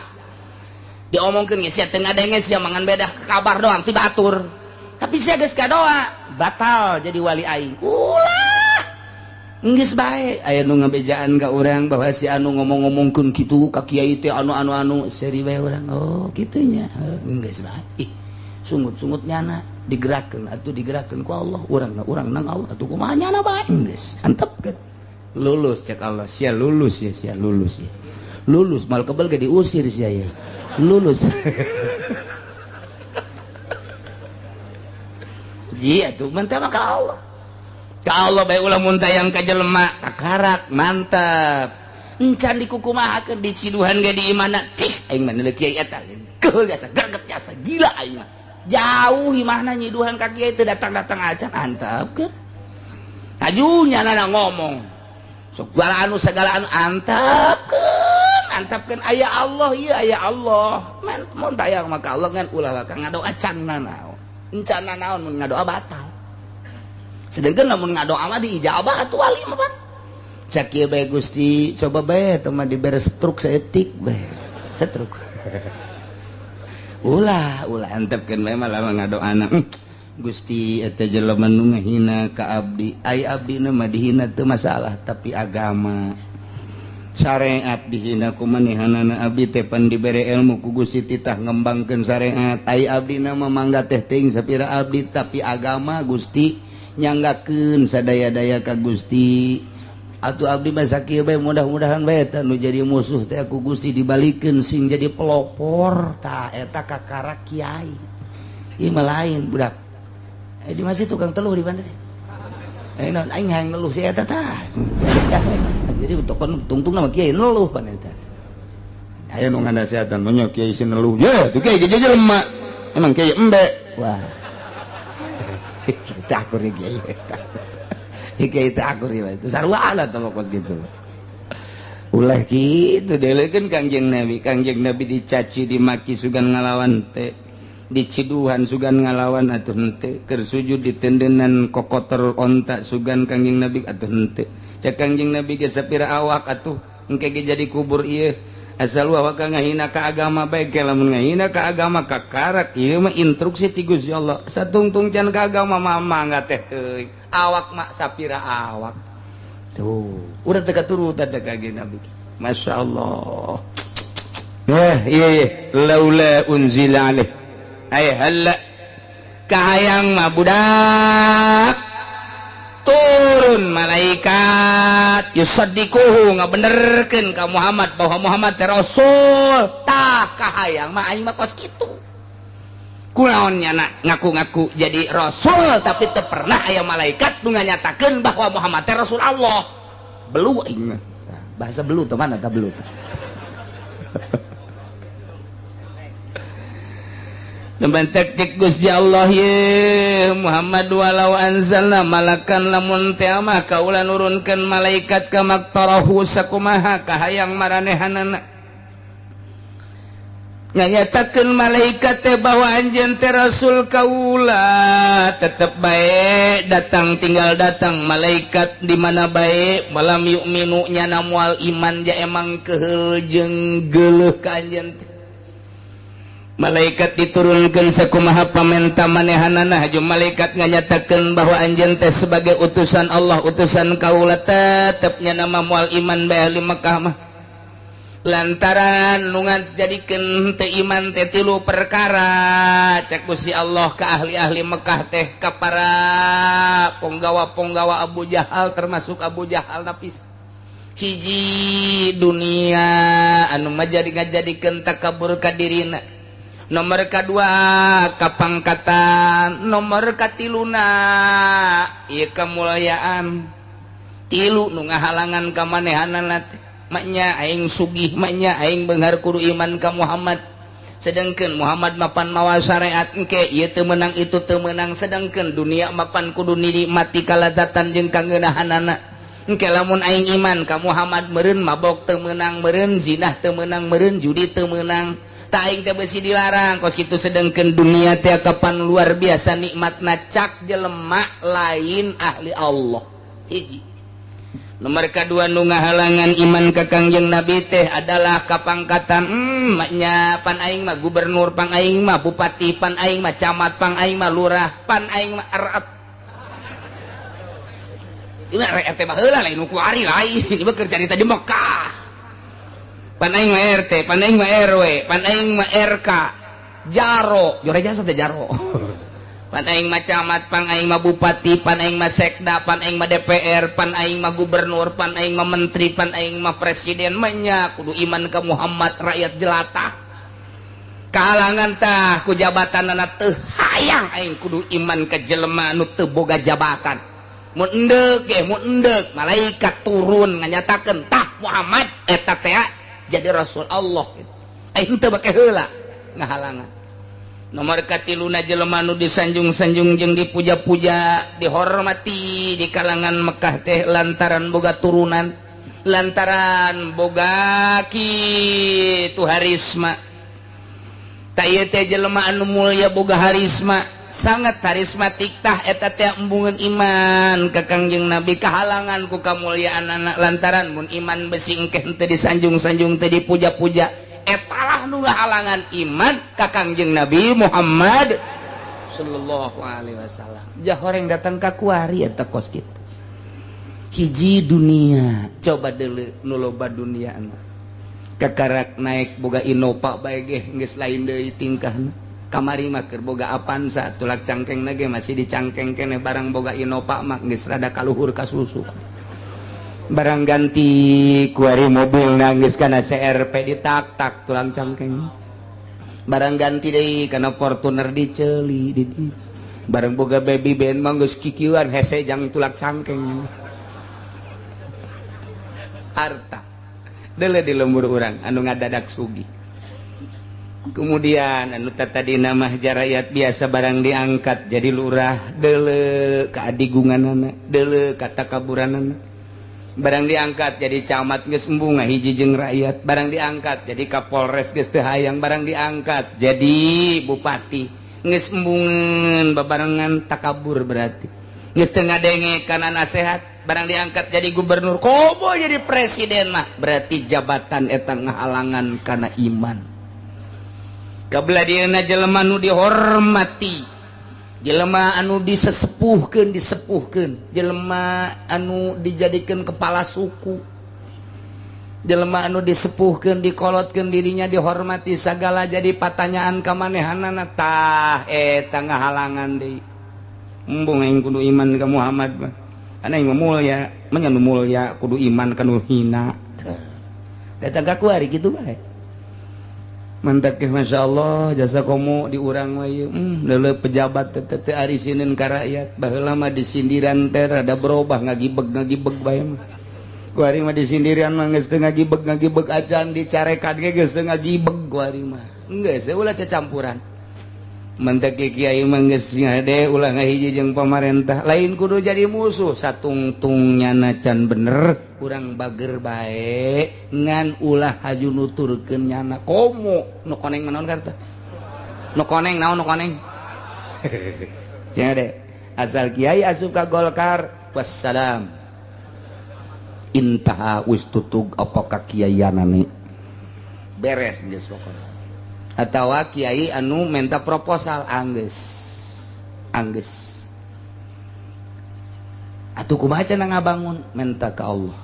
Diomongkeun ge sia teu ngadenge sia mangan bedah kabar doang ti batur. Tapi sia geus kadoa, batal jadi wali aing. Ulah. Geus bae aya nu ngabejaan ka urang bahwa si anu ngomong-ngomongkeun kitu ka kiai teh anu-anu-anu seuri bae urang. Oh, kitu nya. Geus bae. Ih, sungut-sungut nyana digerakkeun atuh digerakkeun ku Allah. Urang urang nang Allah atuh kumaha nyana bae. Geus antepkeun. Lulus cek Allah, sia lulus ya, sia lulus ya. Lulus mal kebel ge diusir sia ya. Lulus. Ji atuh mantap ka Allah. Ka Allah bae ulah mun tayang ka jelema kakarak mantap. Encan dikukumahakeun diciduhan ge di imahna. Cih aing mah neuleuh kiai eta geul jasa greget jasa gila aing mah. Jauh imahna nyiduhan ka kiai teu datang-datang acan antepkeun. Aju nyana ngomong. Segala anu segala anu antepkeun, antepkeun aya Allah ieu aya Allah. Mun tayang mah ka Allah ngan ulah ka ngadoa can nanaon. Encan nanaon mun ngadoa batal. Sedangkan lamun ngadoa mah diijabah atuh wali mah pan. Cak ieu bae Gusti, coba bae teh mah dibere stroke saeutik bae. Stroke. Ulah, ulah antepkeun bae mah lamun ngadoana. Gusti eta jelema nu ngahina ka abdi. Ai abdina mah dihina teu masalah, tapi agama syariat dihina ku manehanana abdi teh pan dibere ilmu ku Gusti titah ngembangkeun syariat. Ai abdina mah mangga teh teuing sapira abdi, tapi agama Gusti nyanggakeun sadaya-daya ka Gusti. Atuh abdi mah sakieu bae mudah-mudahan bae eta nu jadi musuh teh ku Gusti dibalikeun sing jadi pelopor tah eta kakara kiai. Ieu mah lain budak. Di masih tukang teluh di mana sih? Non aing hayang neluh si eta tah. Jadi tokon tungtung nama kiai neluh pan eta. Aya nu nganasehatan nya kiai si neluh. Ye, tuh kiai ge jelema. Emang kiai embe. Wah. Kita akur kiai. Kiai teh akur ieu. Itu sarua atuh kos kitu. Ulah kitu delekeun Kangjeng Nabi. Kangjeng Nabi dicaci dimaki sugan ngalawan teh. Diciduhan sugan ngalawan atuh henteu, keur sujud ditendenan kokotor onta sugan Kangjeng Nabi atuh henteu. Cek Kangjeng Nabi ge sapira awak atuh engke ge jadi kubur ieu. Asal awak ngahina ka agama bae ge lamun ngahina ka agama kakarak ieu mah instruksi ti Gusti Allah. Satungtung can ka agama mah mangga teh teuing. Awak mah sapira awak. Tuh, urang teh katurutan teh Kangjeng Nabi. Masyaallah. Iya iya laula unzila alaih. Ay halla kahayang mah budak turun malaikat yusaddiquhu ngabenerkeun ka Muhammad bahwa Muhammad teh rasul. Tah kahayang mah aing mah kos kitu. Kunaon nyana ngaku-ngaku jadi rasul tapi teu pernah aya malaikat nu nganyatakeun bahwa Muhammad teh rasul Allah. Belu aing mah. Bahasa belu teh mana tah belu teh. Teman cek Gusti Allah ye Muhammad walau anzalna malakan lamun teh mah kaula nurunkeun malaikat ka maktarahu sakumaha kahayang maranehanana nganyatakeun malaikat teh bahwa anjeun teh rasul kaula tetep bae datang tinggal datang malaikat di mana bae malam yu'minu nyana moal iman ja emang keheul jeung geuleuh ka anjeun teh. Malaikat diturunkan sakumaha pamenta manehanana haju malaikat nganyatakeun bahwa anjeun teh sebagai utusan Allah utusan kaula tetep nya nama moal iman bae ahli Mekah mah lantaran nu ngajadikeun teu iman teh tilu perkara cek Gusti Allah ka ahli-ahli Mekah teh ka para ponggawa-ponggawa Abu Jahal termasuk Abu Jahal napis hiji dunia anu majadi ngajadikeun takabur ka dirina nomor kedua kapangkatan nomor katiluna ieu kemuliaan tilu nu ngahalangan ka manehanana teh maknya aing sugih maknya aing beunghar kudu iman ka Muhammad sedangkeun Muhammad mapan mawa syariat engke ieu teu meunang itu teu meunang sedangkeun dunia mapan kudu nikmati kalazatan jeung kangeunahanana engke lamun aing iman ka Muhammad meureun mabok teu meunang meureun zinah teu meunang meureun judi teu meunang aing teh besi dilarang kos kitu sedangkeun dunia teh kapan luar biasa nikmatna cak jelema lain ahli Allah hiji nomor kadua nu ngahalangan iman ka Kangjeng Nabi teh adalah kapangkatan maknya pan aing mah gubernur pang aing mah bupati pan aing mah camat pang aing mah lurah pan aing mah RT ieu RT baheula lain nu kuari lain ieu keur carita di Mekah pan aing mah RT, pan aing mah RW, pan aing mah RK, jaro, jore jasa teh jaro. Pan aing mah camat, pan aing mah bupati, pan aing mah sekda, pan aing mah DPR, pan aing mah gubernur, pan aing mah menteri, pan aing mah presiden, manya kudu iman ka Muhammad rakyat jelata. Kahalangan tah ku jabatanana teu hayang aing kudu iman ka jelema anu teu boga jabatan. Mun endek ge mun endek malaikat turun nganyatakeun tah Muhammad eta teh jadi Rasul Allah gitu. Aing teu bake heula ngahalangan. Nomor katiluna jelema nu disanjung-sanjung jeung dipuja-puja, dihormati di kalangan Mekah teh lantaran boga turunan, lantaran boga kitu harisma. Ta ieu teh jelema anu mulya boga harisma, sangat karismatik tah eta teh embungeun iman ka Kangjeng Nabi kahalangan ku kamulyaan anak lantaran mun iman besi engke teu disanjung-sanjung teu dipuja-puja etalah nu ngahalangan iman ka Kangjeng Nabi Muhammad sallallahu alaihi wasallam. Jah horeng datang ka kuari eta kos kitu hiji dunia coba deuleu nu loba dunia kakarak naik boga Innova bae ge geus lain deui tingkahna. Kamari mah keur boga Avanza tulak cangkeng ge masih dicangkeng keneh barang boga Innova mah geus rada kaluhur ka susu. Barang ganti kuari mobil geus kana CRP ditak-tak tulang cangkeng. Barang ganti deui kana Fortuner diceuli di dieu. Barang boga baby band mah geus kikieuan hese jang tulak cangkeng. Harta deuleu di lembur urang anu ngadadak sugih. Kemudian anu tadi nama rakyat biasa barang diangkat jadi lurah deuleu ka adigunganana deuleu ka takaburanana barang diangkat jadi camat geus embung ngahiji jeung rakyat barang diangkat jadi kapolres geus teu hayang barang diangkat jadi bupati geus embungeun babarengan takabur berarti geus teu ngadenge kana nasehat barang diangkat jadi gubernur komo jadi presiden mah berarti jabatan eta ngahalangan kana iman. Kabelah dieuna jelema nu dihormati, jelema anu disesepuhkeun disepuhkeun, jelema anu dijadikeun kepala suku, jelema anu disepuhkeun dikolotkeun dirinya dihormati sagala jadi patanyaan ka manehanana tah eta ngahalangan deui. Embung aing kudu iman ka Muhammad mah. Ana aing mah mulya, manya nu mulya kudu iman ka nu hina. Datang ka kuari kitu bae. Mantak ke Masya Allah jasa komo diurang wae leuleuh pejabat teh teu arisinin ka rakyat baheula mah disindiran teh rada berubah ngagibeg-ngagibeg bae mah kuari mah disindiran mah geus teu ngagibeg-ngagibeg acan dicarekan ge geus teu ngagibeg kuari mah geus ulah cacampuran. Mentek kiai mah geus ngade ulah ngahiji jeung pamarentah lain kudu jadi musuh satungtung nyana can bener urang bager bae ngan ulah haju nuturkeun nyana komo nu koneng naon karta nu koneng naon nu koneng jadi asal kiai asup ka Golkar wassalam intaha wis tutug apa ka kiaianane beres geus pokona atawa kiai anu minta proposal anggeus anggeus atuh kumaha cenah ngabangun minta ka Allah.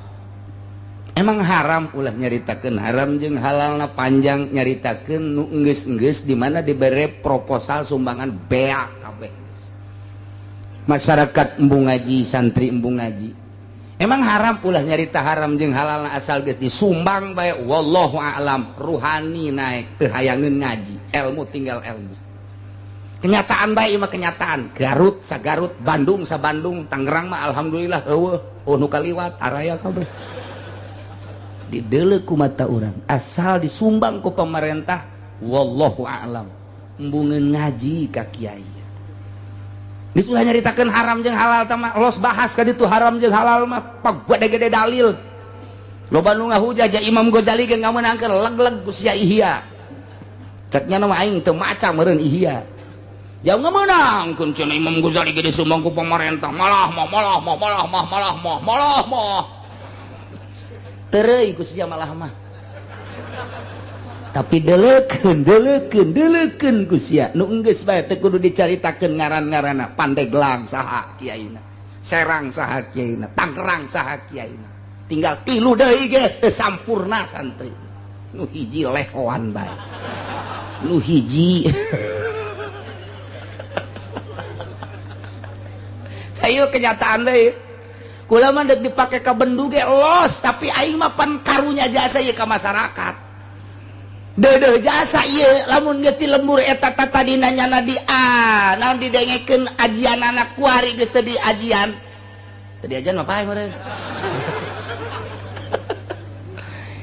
Emang haram ulah nyaritakeun haram jeung halalna panjang nyaritakeun nu enggeus-enggeus di mana dibere proposal sumbangan beak kabeh geus. Masyarakat embung ngaji, santri embung ngaji. Emang haram ulah nyarita haram jeung halalna asal geus disumbang bae wallahu a'lam ruhani naik teu hayangeun ngaji, ilmu tinggal ilmu. Kenyataan bae mah kenyataan. Garut sagarut, Bandung sa Bandung, Tangerang mah alhamdulillah eueuh nu kaliwat araya kabeh. Dideuleu ku mata urang asal disumbang ku pemerintah wallahu a'lam embungeun ngaji ka kiai. Geus ulah nyaritakeun haram jeung halal tah mah los bahas ka ditu haram jeung halal mah pagede-gede dalil. Loba nu ngahujah ja Imam Ghazali ge ngamenangkeun leg-leg ku sia Ihya. Cek nya mah aing teu maca meureun Ihya. Jauh ngamenangkeun cenah Imam Ghazali ge disumbang ku pemerintah malah mah malah mah malah mah malah mah malah mah. Tereuy ku sia malah mah. Tapi deleukeun deleukeun deleukeun ku sia nu enggeus bae teu kudu dicaritakeun ngaran-ngaranna Pandeglang saha kiaina, Serang saha kiaina, Tangerang saha kiaina, tinggal tilu deui ge teu sampurna santri nu hiji lehoan bae nu hiji. Ayo kenyataan deui kula mah deuk dipake ka bendu ge los tapi aing mah pan karunya jasa ieu ka masyarakat. Dedeh jasa ieu lamun geus ti lembur eta tadina nyana di a naon didengekeun ajian anak kuari geus teu diajian. Teu diajian mah pae meureun.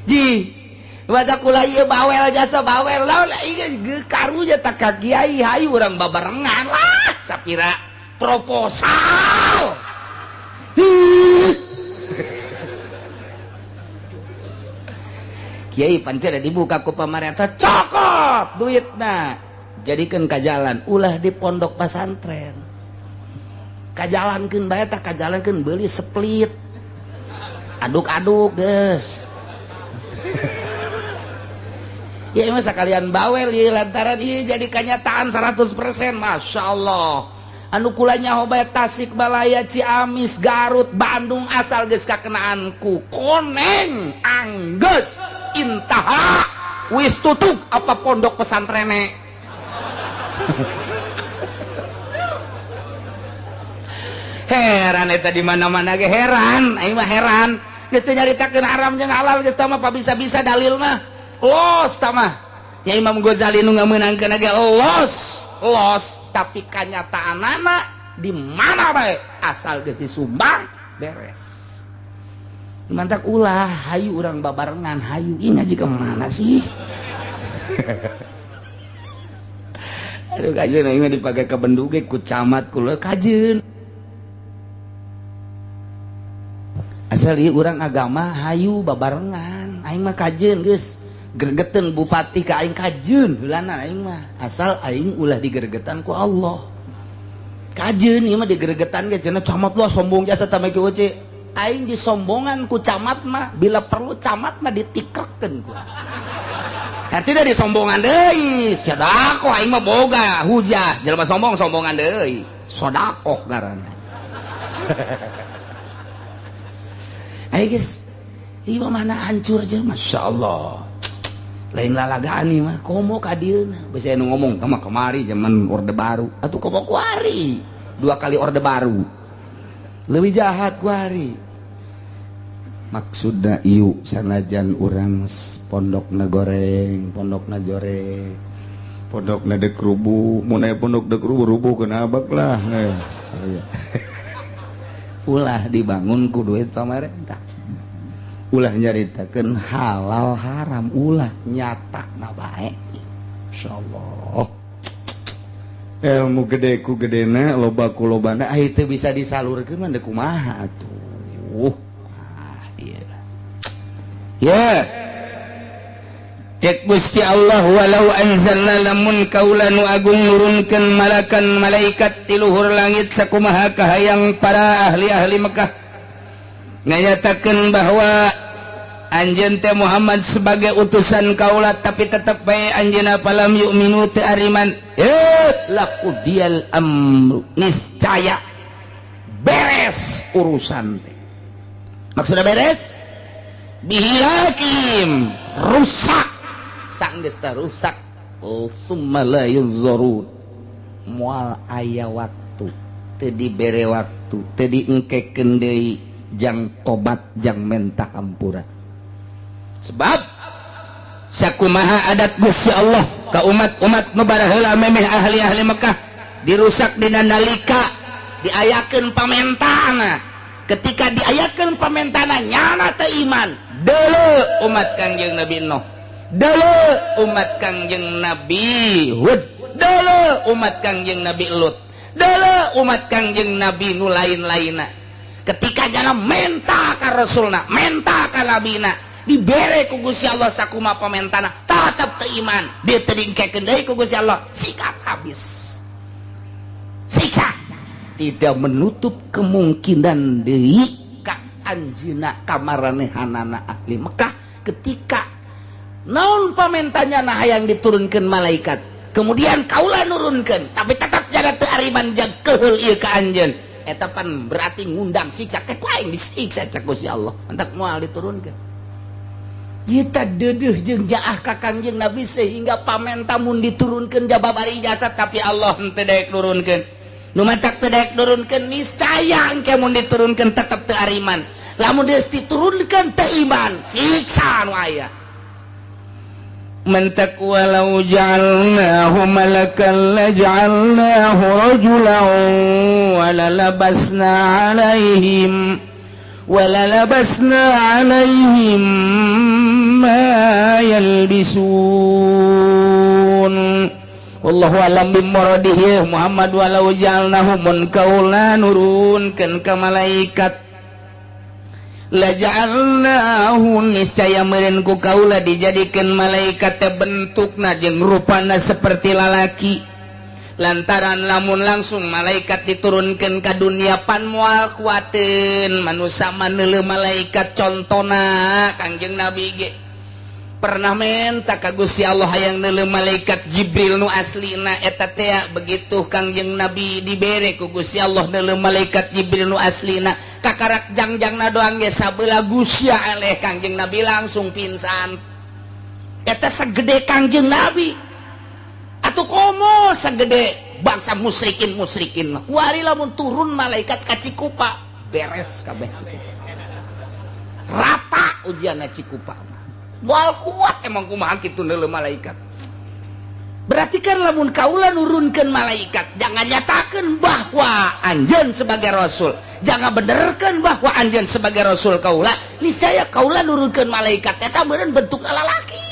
Ji, baca kula ieu bawel jasa bawel lamun ieu karunya tak ka kiai hayu urang babarengan lah sapira proposal. Kiai pancen dibuka ku pemerintah cokot duitna jadikeun ka jalan ulah di pondok pesantren kajalankeun bae tah kajalankeun beuli split aduk-aduk geus. Ya mah sakalian bawel ieu lantaran ieu jadi kenyataan 100% masyaallah. Anu kula nyaho bae Tasikmalaya, Ciamis, Garut, Bandung asal geus kakenaan ku koneng anggeus intaha wis tutug apa pondok pesantrene. Heran eta di mana-mana ge heran, aing mah heran. Geus teu nyaritakeun haram jeung halal geus tah mah bisa-bisa dalil mah. Los tah mah. Ya Imam Ghazali nu ngamenangkeun ge los, los tapi kanyataanana di mana bae asal geus disumbang beres. Mantak ulah hayu urang babarengan hayu ini ngaji ke mana sih? Aduh kajeun aing mah dipake ka bendu ge ku camat kula kajeun. Asal ieu urang agama hayu babarengan aing mah kajeun geus gregeteun bupati ka aing kajeun heulana aing mah asal aing ulah digeregetan ku Allah. Kajeun ieu mah digeregetan ge cenah camat lah sombong jasa tah mah kieu. Aing disombongan ku camat mah bila perlu camat mah ditikrekeun ku. Artinya disombongan deui, sedekah aing mah boga hujah, jelema sombong sombongan deui, sedekah ngaranna. Ayo guys, ieu mah mana hancur je, masyaallah. Lain lalagaan ieu mah, komo ka dieuna. Beusi anu ngomong mah kamari zaman Orde Baru, atuh komo kuari, dua kali Orde Baru. Leuwih jahat kuari. Maksudna ieu sanajan urang pondokna goreng, pondokna jore, pondokna dek rubuh, mun aya pondok dek rubuh rubuh keun abak lah. Ulah dibangun ku duit pamarentah. Ulah nyaritakeun halal haram, ulah nyata na bae. Insyaallah. Ilmu gede ku gedena loba ku lobana ah itu bisa disalurkeun mah kumaha atuh. Ah ieu. Ya. Cek Gusti Allah walau anzalna lamun kaula nu agung nurunkeun malakan malaikat ti luhur langit sakumaha kahayang para ahli-ahli Mekah nganyatakeun bahwa anjeun teh Muhammad sebagai utusan kaula tapi tetep bae anjeunna palam yu'minu teu ariman laqudiyal amru niscaya beres urusan teh. Maksudna beres bihilakim rusak sanggeus teh rusak summa la yunzurun moal aya waktu teu dibere waktu teu diengkekeun deui jang tobat jang menta hampura. Sebab sakumaha adat Gusti Allah ka umat-umat nu baraheula memeh ahli-ahli Mekah dirusak dina nalika diayakeun pamentana. Ketika diayakeun pamentana nyana teu iman deuleu umat Kangjeng Nabi Nuh, deuleu umat Kangjeng Nabi Hud, deuleu umat Kangjeng Nabi Lut, deuleu umat Kangjeng Nabi nu lain-lainna. Ketika nyana menta ka rasulna, menta ka nabina, dibere ku Gusti Allah sakuma pamentana tetep teu iman, dia teu diengkekeun deui ku Gusti Allah, sikat habis. Siksa tidak menutup kemungkinan deui ka anjeunna kamaranehanana ahli Mekah ketika naon pamentanya nah hayang diturunkeun malaikat, kemudian kaula nurunkeun tapi tetap jaga teu ariman jang keheul ieu ka anjeun, eta pan berarti ngundang siksa ke ku aing disiksa cek Gusti Allah entak moal diturunkeun. Kita dedeh jeung jaah ka Kangjeng Nabi sehingga pamenta mun diturunkeun jababari jasad tapi Allah henteu daek nurunkeun. Nu matak teu daek nurunkeun niscaya engke mun diturunkeun tetep teu ariman. Lamun geus diturunkeun teu iman, siksa nu aya. Mantak walau ja'alnahu malakan laja'alnahu rajulan walalabasna alaihim walalabasna alaihim ma yalbisun. Wallahu alam bimuradihi Muhammad walau ja'alnahu mun kaula nurunkeun ka malaikat laja'alnahu niscaya meureun ku kaula dijadikeun malaikat teh bentukna jeung rupana seperti lalaki. Lantaran lamun langsung malaikat diturunkan ke dunia pan moal kuateun manusia maneuleuh malaikat. Contona Kangjeng Nabi ge pernah menta ka Gusti Allah hayang neuleuh malaikat Jibril nu aslina eta teh. Begitu Kangjeng Nabi dibere ku Gusti Allah neuleuh malaikat Jibril nu aslina kakarak jangjangna doang ge sabelah gusya eleh Kangjeng Nabi langsung pingsan. Eta segede Kangjeng Nabi atuh komo segede bangsa musyrikin musyrikin kuari lamun turun malaikat ka Cikupa beres kabeh Cikupa rata ujianna Cikupa moal kuat emang kumaha kitu neuleuh malaikat. Berarti kan lamun kaula nurunkeun malaikat jangan nyatakeun bahwa anjeun sebagai rasul, jangan benerkeun bahwa anjeun sebagai rasul kaula, niscaya kaula nurunkeun malaikat eta meureun bentuk lalaki.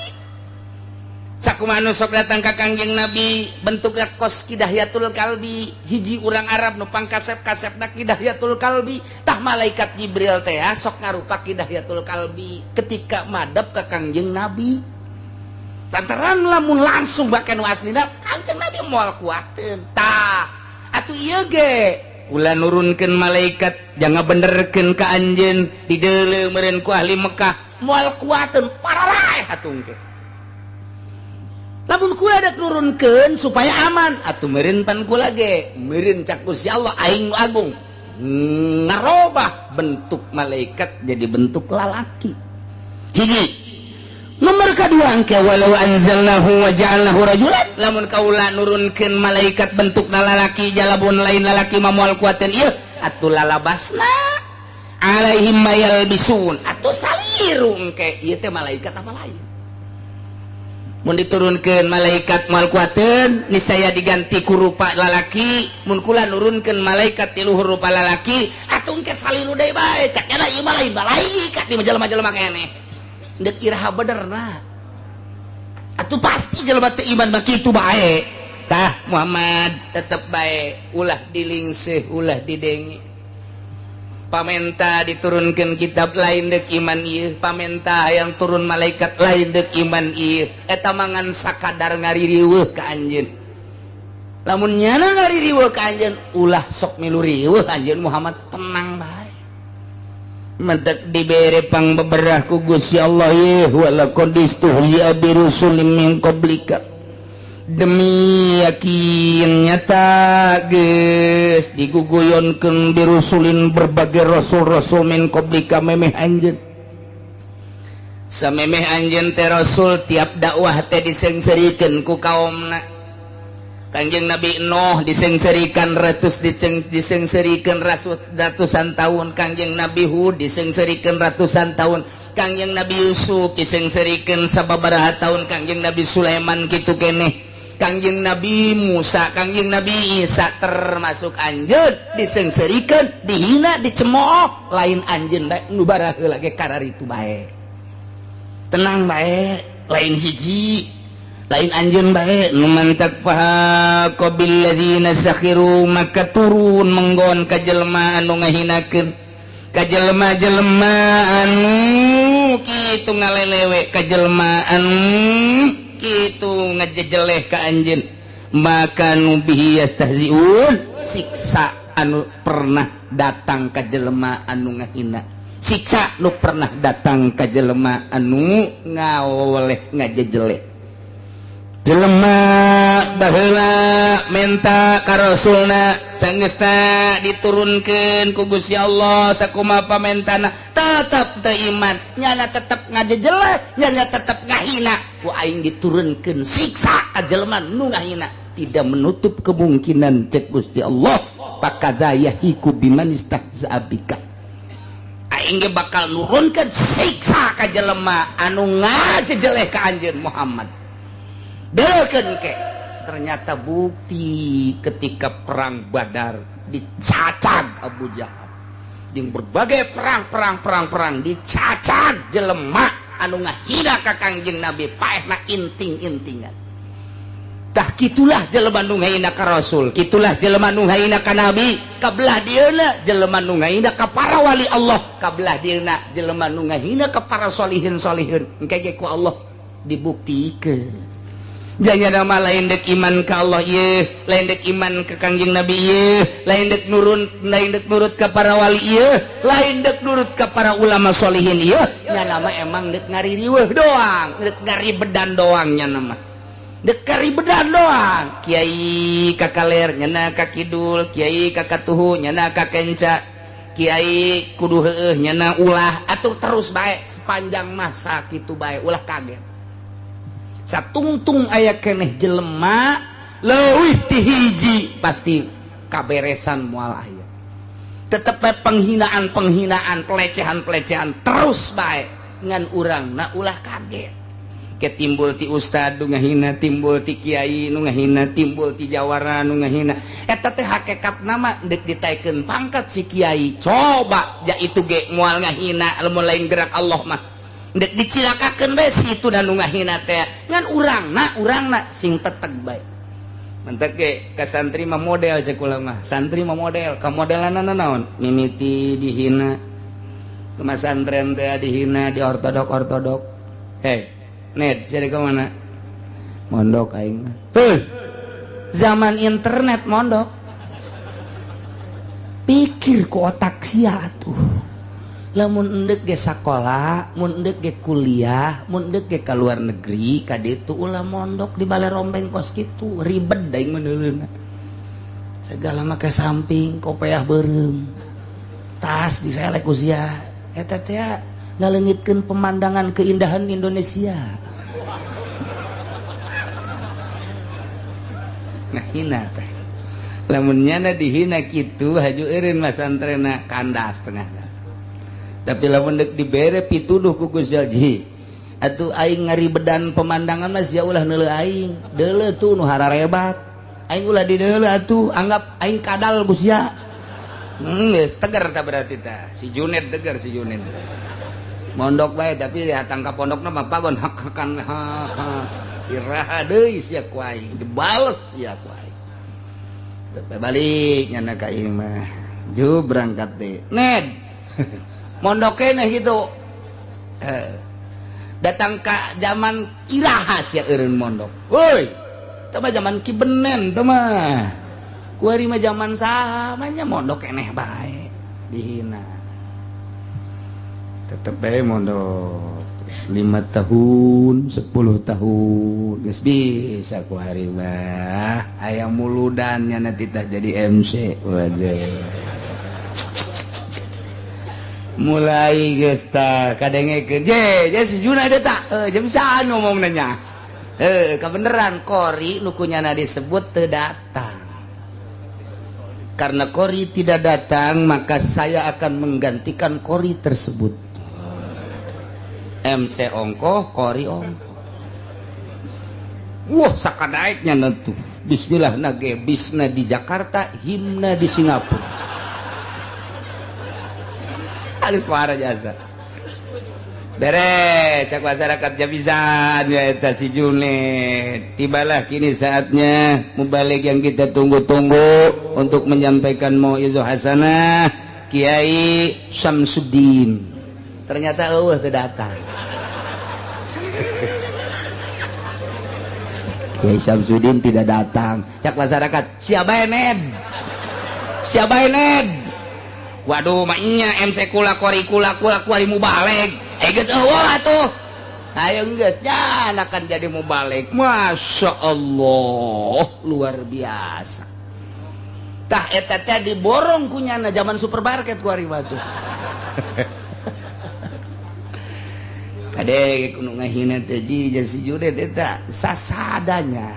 Sakumaha nu sok datang ka Kangjeng Nabi bentukna kos Kidahyatul Kalbi, hiji urang Arab nu pangkasep-kasepna Kidahyatul Kalbi, tah malaikat Jibril teh sok ngarupa Kidahyatul Kalbi ketika madep ka Kangjeng Nabi. Lantaran lamun langsung bake nu aslina Kangjeng Nabi moal kuateun. Tah atuh ieu ge kula nurunkeun malaikat jangan benerkeun ka anjeun dideuleu meureun ku ahli Mekah moal kuateun pararaeh atuh engke. Lamun kula dek nurunkeun supaya aman atuh meureun pan kula ge meureun cak Gusti Allah aing nu agung ngarobah bentuk malaikat jadi bentuk lalaki. Hiji nomor kedua engke walau anzalnahu wa ja'alnahu rajulan lamun kaula nurunkeun malaikat bentuk lalaki jalabun lain lalaki mah moal kuateun ieu atuh lalabasna alaihim mayalbisun atuh saliru engke ieu teh malaikat apa lain. Mun diturunkeun malaikat moal kuateun niscaya diganti ku rupa lalaki, mun kula nurunkeun malaikat ti luhur rupa lalaki atuh engke saliru deui bae cak nya ieu mah lain malaikat di jelema-jelema keneh deuk iraha benerna atuh pasti jelema teu iman mah kitu bae. Tah Muhammad tetep bae ulah dilingseh ulah didengi. Pamenta diturunkan kitab lain dek iman ieu, pamenta yang turun malaikat lain dek iman ieu. Eta mangan sakadar ngaririweuh ka anjeun. Lamun nyana ngaririweuh ka anjeun ulah sok milu riweuh anjeun Muhammad tenang bae. Mentek dibere pang beberah ku Gusti Allah ieu wala qadistuhzi'a bi rusulin min qablika. Demi yakin nyata geus diguguyonkeun birusulin berbagai rasul-rasul min qablika memeh anjeun. Samemeh anjeun teh rasul tiap dakwah teh disengserikeun ku kaumna. Kanjeng Nabi Nuh disengserikan ratus disengserikeun ratusan tahun, Kanjeng Nabi Hud disengserikeun ratusan tahun, Kanjeng Nabi Yusuf disengserikeun sababaraha tahun, Kanjeng Nabi Sulaiman kitu keneh, Kangjeng Nabi Musa, Kangjeng Nabi Isa termasuk anjeun disengserikeun, dihina, dicemooh, lain anjeun bae nu baraheula ge kararitu bae. Tenang bae, lain hiji, lain anjeun bae nu mantak fahaqa bil ladzina sakhiru maka turun menggon ka jelema anu ngahinakeun, ka jelema-jelema anu kitu ngalelewe, ka jelema anu kitu ngajejeleh ka anjeun maka nu bihi yastahziun siksa anu pernah datang ka jelema anu ngahina, siksa nu pernah datang ka jelema anu ngawoleh ngajejeleh. Jelema baheula menta ka rasulna sangeusna diturunkeun ku Gusti Allah sakumaha pamentana tetep teu iman, nyana tetep ngajejeleh, nyana tetep ngahina, ku aing diturunkeun siksa ka jelema nu ngahina. Tidak menutup kemungkinan cek Gusti Allah pakadza yahiku biman istahza'a bika. Aing ge bakal nurunkeun siksa ka jelema anu ngajejeleh ka anjeun Muhammad. Deukeun ke ternyata bukti ketika perang Badar dicacag Abu Jahal jeung berbagai perang-perang dicacag jelema anu ngahina ka Kangjeng Nabi paehna inting-intingan. Tah kitulah jelema nu ngahina ka Rasul, kitulah jelema nu ngahina ka Nabi, kabelah dieuna jelema nu ngahina ka para wali Allah, kabelah dieuna jelema nu ngahina ka para solihin-solihin. Engke ge ku Allah dibuktikeun. Jangan nama lain dek iman ka Allah ieu, lain dek iman ke Kangjeng Nabi ieu, lain dek nurun, lain dek nurut ka para wali ieu, lain dek nurut ka para ulama solihin ieu. Nya nama emang dek ngaririweuh doang, dek ngaribedan doang nya nama. Dek ngaribedan doang. Kiai ka kaler nyana ka kidul, kiai ka katuhu nyana ka kenca, kiai kudu heueuh nyana ulah atuh terus bae sepanjang masa kitu bae ulah kaget. Satungtung aya keneh jelema leuwih ti hiji pasti kaberesan moal aya. Tetep bae penghinaan-penghinaan, pelecehan-pelecehan terus bae ngan urangna ulah kaget. Ke timbul ti ustad nu ngahina, timbul ti kiai nu ngahina, timbul ti jawara nu ngahina. Eta teh hakikatna mah deuk ditaekeun pangkat si kiai. Coba ja itu ge moal ngahina lamun lain gerak Allah mah. Dek dicilakakeun bae si itu nu ngahina teh ngan urangna sing teteg bae. Mentek ge ka santri mah model cek kula mah. Santri mah model, ka modelanna naon? Mimiti dihina. Ke masantren teh dihina, di ortodok-ortodok. Hei, Ned, sia ka mana? Mondok aing mah. Heuh. Zaman internet mondok. Pikir ku otak sia atuh. Lamun endek ge sakola, mun endek ge kuliah, mun endek ge ka luar negeri, ka ditu ulah mondok di bale rombeng kos kitu, ribet da aing meuneuleuna. Segala make samping, kopeah beureum. Tas diselek ku sia. Eta teh ngaleungitkeun pemandangan keindahan Indonesia. Nah hina teh. Lamun nyana dihina kitu haju eureun masantrena kandas tengah. Tapi lamun deuk dibere pituduh ku Gusti Allah atuh aing ngaribedan pemandangan mah sia ulah neuleuh aing deuleuh tuh nu hararebat aing ulah dideuleuh atuh anggap aing kadal ku sia. Geus tegar ta berarti ta si Junet tegar si Junet mondok bae tapi ya tangka pondokna mah pagon hak-hakan hak. Iraha deui sia ku aing, dibales sia ku aing. Tetep balik nyana ka imah. Ju berangkat deh. Ned. Mondok keneh gitu. Datang ka zaman iraha sia eureun mondok. Woi, teu mah zaman Ki Benen teu mah. Kuari mah zaman saha mah nya mondok keneh bae. Dihina. Tetep bae mondok. 5 tahun, 10 tahun geus bisa ku hari mah. Aya muludan nya nanti tah jadi MC. Waduh. Mulai geus tah kadengekeun. Je, je si Juna eta tah. Jam saan ngomongna nya. Kabeneran kori nu kunyana disebut teu datang. Karena kori tidak datang, maka saya akan menggantikan kori tersebut. MC ongkoh, kori ongkoh. Wah, sakadaeknya nentu. Bismillah nage bisna di Jakarta, himna di Singapura. Halus parah jasa. Beres, cak masyarakat jabisan ya eta si Junet. Tibalah kini saatnya mubalig yang kita tunggu-tunggu untuk menyampaikan mauizah hasanah Kiai Syamsuddin. Ternyata eueuh teu datang. Kiai Syamsuddin tidak datang. Cak masyarakat, siapa Ned? Siapa Ned? Waduh, maknya MC kula kori kula kula kuari mubalig. Geus eueuh atuh. Ayo geus nya akan jadi mubalig. Masya Allah, luar biasa. Tah eta teh diborong kunyana zaman supermarket kuari mah tuh. Kade kudu ngahina teh ji si Junet eta sasadanya.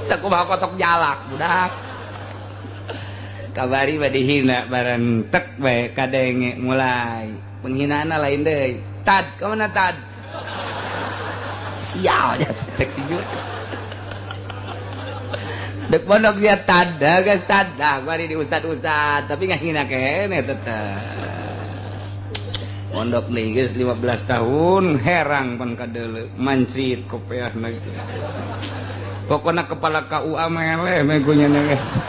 Sakumaha kotok jalak budak. Kabari mah dihina bareng tek bae kadenge mulai. Penghinaanna lain deui. Tad, ka mana tad? Sial jasa cek si Junet. Dek pondok sia tad, geus tad. Nah, bari di ustad-ustad tapi ngahina keneh tetep. Pondok nih geus 15 tahun herang pan kadeuleu mancit kopeahna gitu. Pokona kepala KUA meleh meh kunyana geus.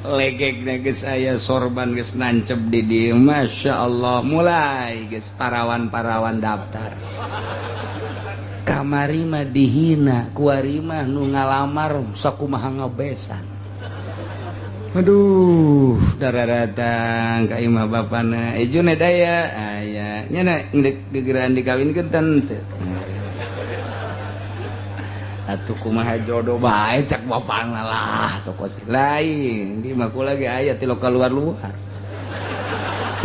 Legegna geus aya sorban geus nancep di dieu. Masya Allah mulai geus parawan-parawan daftar. Kamari mah dihina, kuari mah nu ngalamar sakumaha ngabesan. Aduh, darah datang ka imah bapana. Junet aya, aya. Nya na gegeran dikawinkeun teu. Atuh kumaha jodoh bae cak bapana lah, toko lain. Di mah kula ge aya ti lokal luar-luar.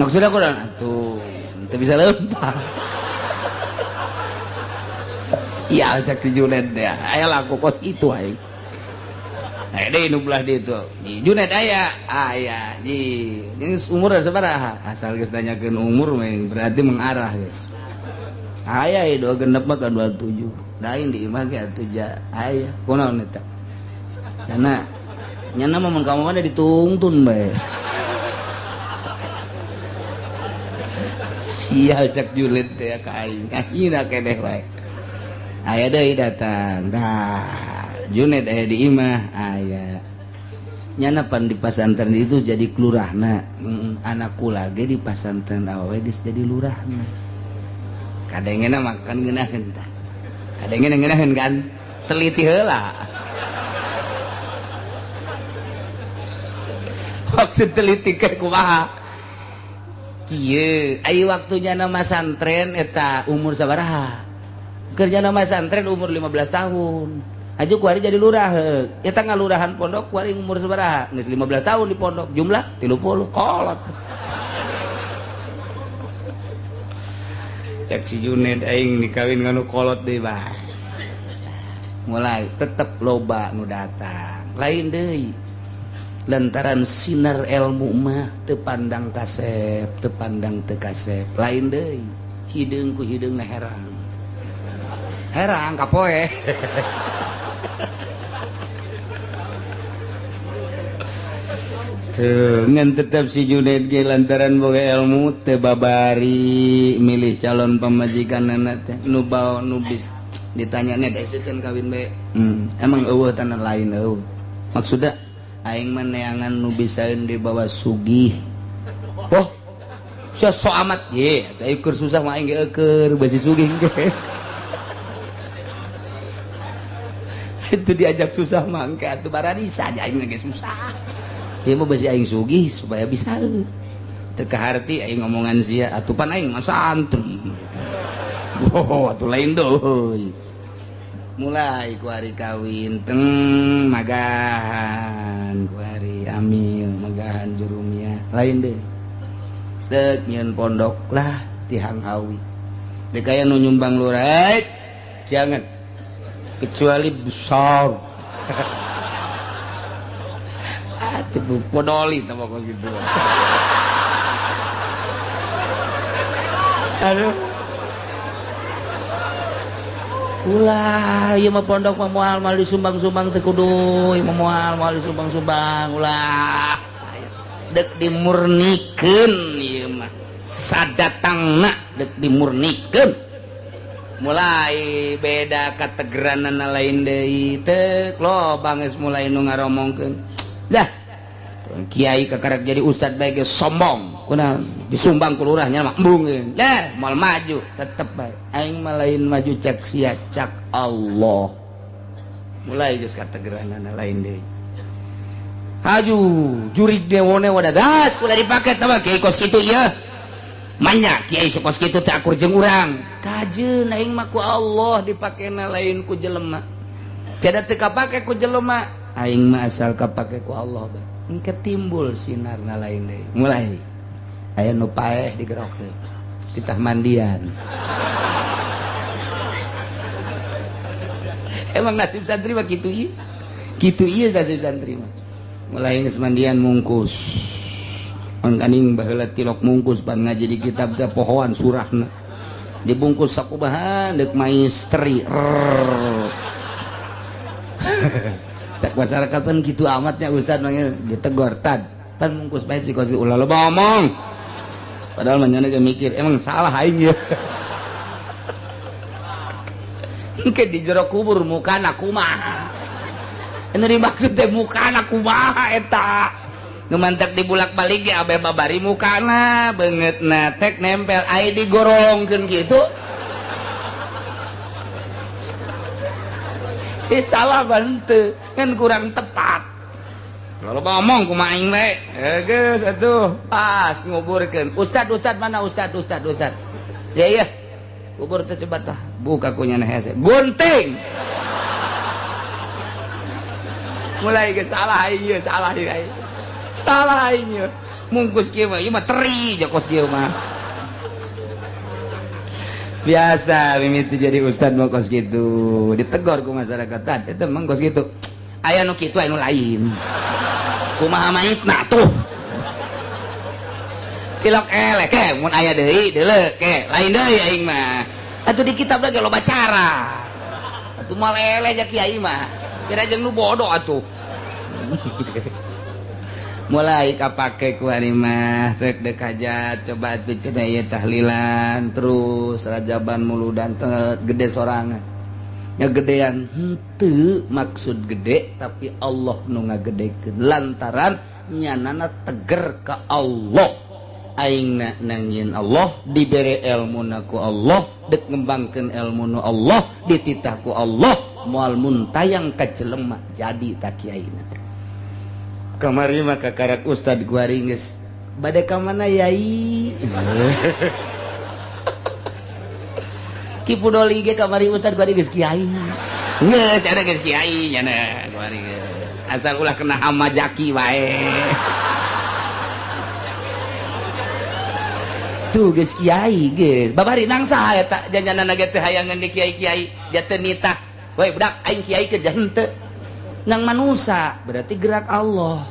Maksudna kunaon atuh? Teu bisa lempar. Sial cak si Junet teh. Aya laku kos kitu aing. Deh nu belah ditu. Di Junet aya, aya. Ji, geus umur sabaraha? Asal geus nanyakeun umur mah berarti mengarah geus. Aya ieu dua genep mah ka 27. Lain di imah ge atuh ja aya. Kunaon eta? Karena nyana mah mun ka mana ditungtun bae. Sial cak Junet teh ka aing. Ngahina keneh bae. Aya deui datang. Dah. Junet aya di imah aya. Nyana pan di pasantren itu jadi kelurahna. Anakku lagi di pasantren awewe geus jadi lurahna. Kadengena makan ngeunaheun tah. Kadengena ngeunaheun kan teliti heula. Maksud teliti ke kumaha? Kieu, ai waktunya nama santren eta umur sabaraha? Kerja nama santren umur 15 tahun. Aju kuari jadi lurah, eta ngalurahan pondok kuari umur sabaraha? Geus 15 tahun di pondok, jumlah 30 kolot. Cek si Junet aing dikawin nganu kolot deui bae. Mulai tetep loba nu datang. Lain deui. Lantaran sinar ilmu mah teu pandang kasep, teu pandang teu kasep. Lain deui. Hideung ku hideungna herang. Herang kapoe. Tuh, ngan tetap si Junaid ge lantaran boga ilmu teu babari milih calon pamajikanana teh nu bao nu bis ditanya nya da can kawin bae. Emang eueuh tanah lain eueuh. Maksudna aing mah neangan nu bisaeun dibawa sugih. Oh, sia sok amat ye, atuh keur susah mah aing ge eueur basi sugih ge. Itu diajak susah mah engke atuh bararisa aing ge susah. Ieu mah besi aing sugih supaya bisa teu kaharti aing ngomongan sia atuh pan aing mah santri. Oh, atuh lain deui. Mulai ku hari kawin teng magahan ku hari amil magahan jurumia lain deui. Deuk nyieun pondok lah tihang hawi. Deuk aya nu nyumbang lurah, jangan kecuali besar. Atuh podoli teh pokok gitu. Aduh. Ulah ieu mah pondok mah moal moal disumbang-sumbang teh kudu, ieu mah moal moal disumbang-sumbang, ulah. Deuk dimurnikeun ieu mah. Sadatangna deuk dimurnikeun. Mulai beda kategeranana lain deui teh loba geus mulai nu ngaromongkeun. Dah kiai kakarek jadi ustad bae ge sombong kunaon disumbang ku lurahnya mah embungeun. Dah moal maju tetep bae aing mah lain maju cek sia cak Allah. Mulai geus kategeranana lain deui. Haju jurig dewone wadah gas ulah dipake teh mah kiai kos kitu ieu. Manya kiai kos kitu teh akur jeung urang. Kajeun aing mah ku Allah dipakena lain ku jelema. Cada teu kapake ku jelema aing mah asal kapake ku Allah bae. Engke timbul sinarna lain deui. Mulai aya nu paeh digerokeun ditah mandian. Emang nasib santri mah kitu ieu. Kitu ieu nasib santri mah. Mulai geus mandian mungkus. Mangkaning baheula tilok mungkus pan ngaji di kitab teh pohoan surahna. Dibungkus sakubahan deuk maistri. Cak masyarakat kan gitu amatnya ustad manggil ditegor tad pan mungkus bae si kos ulah loba omong. Padahal manyana ge mikir emang salah aing ya. Engke di jero kubur mukana kumaha. Anu dimaksud teh mukana kumaha eta. Nu mantak dibulak-balik ge abe babari mukana beungeutna tek nempel ai digorongkeun kitu. Salah bante kan kurang tepat. Kalau ngomong kumaha aing bae. Geus atuh pas nguburkeun. Ustad ustad mana ustad ustad ustad. Ya ya. Kubur teh coba tah. Buka ku nyana hese. Gunting. Mulai geus salah aing ieu, salah ieu aing. Salah aing ieu. Mungkus kieu mah ieu mah teri jokos kieu mah. Biasa mimiti jadi ustad mah kos gitu ditegor ku masyarakat tadi eta emang kos gitu aya nu kitu aya nu lain kumaha maitna tuh tilok eleh ke mun aya deui deuleu ke lain deui aing mah atuh di kitab lagi loba cara atuh moal eleh ja kiai mah kira jeung nu bodoh atuh. Mulai kapake ku ari mah rek deuk hajat coba atuh cenah ieu tahlilan terus rajaban muludan teh gede sorangan nya gedean henteu maksud gede tapi Allah nu ngagedekeun lantaran nyanana teger ka Allah aingna nangieun Allah dibere elmuna ku Allah deuk ngembangkeun elmuna Allah dititah ku Allah moal muntayang ka jelema jadi ta kiaina. Kamari mah kakarak ustad guari geus bade ka mana yai. Ki Pudoli ge kamari ustad guari geus kiai. Geus ada geus kiai nya guari geus. Asal ulah kena hama jaki wae. Tuh geus kiai geus. Babari nang saha eta janjanana ge teu hayangeun di kiai-kiai jateu nitah. Woi budak aing kiai ke henteu. Nang manusa berarti gerak Allah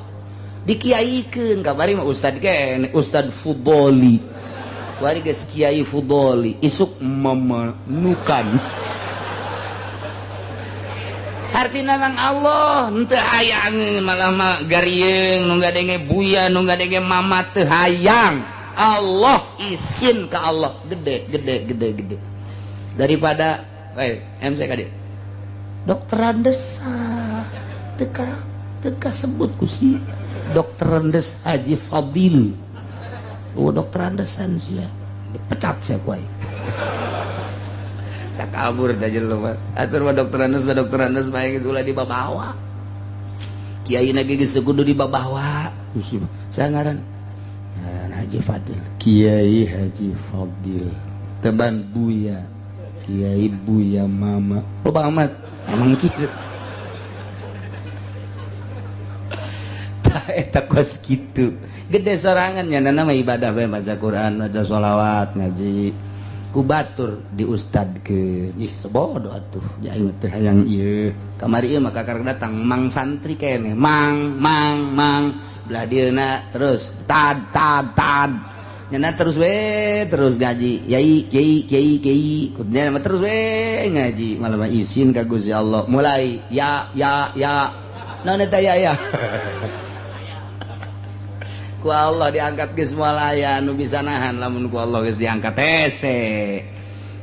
dikiaikeun kabari mah ustad ge ustad Fudoli kuari geus kiai Fudoli isuk memenukan. Hartina nang Allah henteu hayang malah mah garieung nu ngadenge buya nu ngadenge mama teu hayang. Allah izin ke Allah gede gede gede gede daripada MC kadi dokter Andes teka teka sebut ku si dokter Andes Haji Fadil. Oh dokter Andesan sih ya dipecat saya kuai tak kabur dah jelema atur mah dokter Andes mah geus ulah dibabawa kiai na geus kudu dibabawa saya ngaran Haji Fadil Kiai Haji Fadil teban Buya Kiai Buya Mama loba amat emang kieu tah eta kos kitu gede sorangan nya nama ibadah bae maca Quran maca sholawat ngaji ku batur di ustad ke ih sebodoh atuh aing teh hayang ieu kamari ieu mah kakak datang mang santri kene mang mang mang belah dieuna terus tad tad tad nyana terus we terus ngaji yai kiai kiai kiai kudunya mah terus we ngaji malah mah izin ka Gusti Allah mulai ya ya ya naon eta ya ya ku Allah diangkat geus moal aya nu bisa nahan lamun ku Allah geus diangkat hese.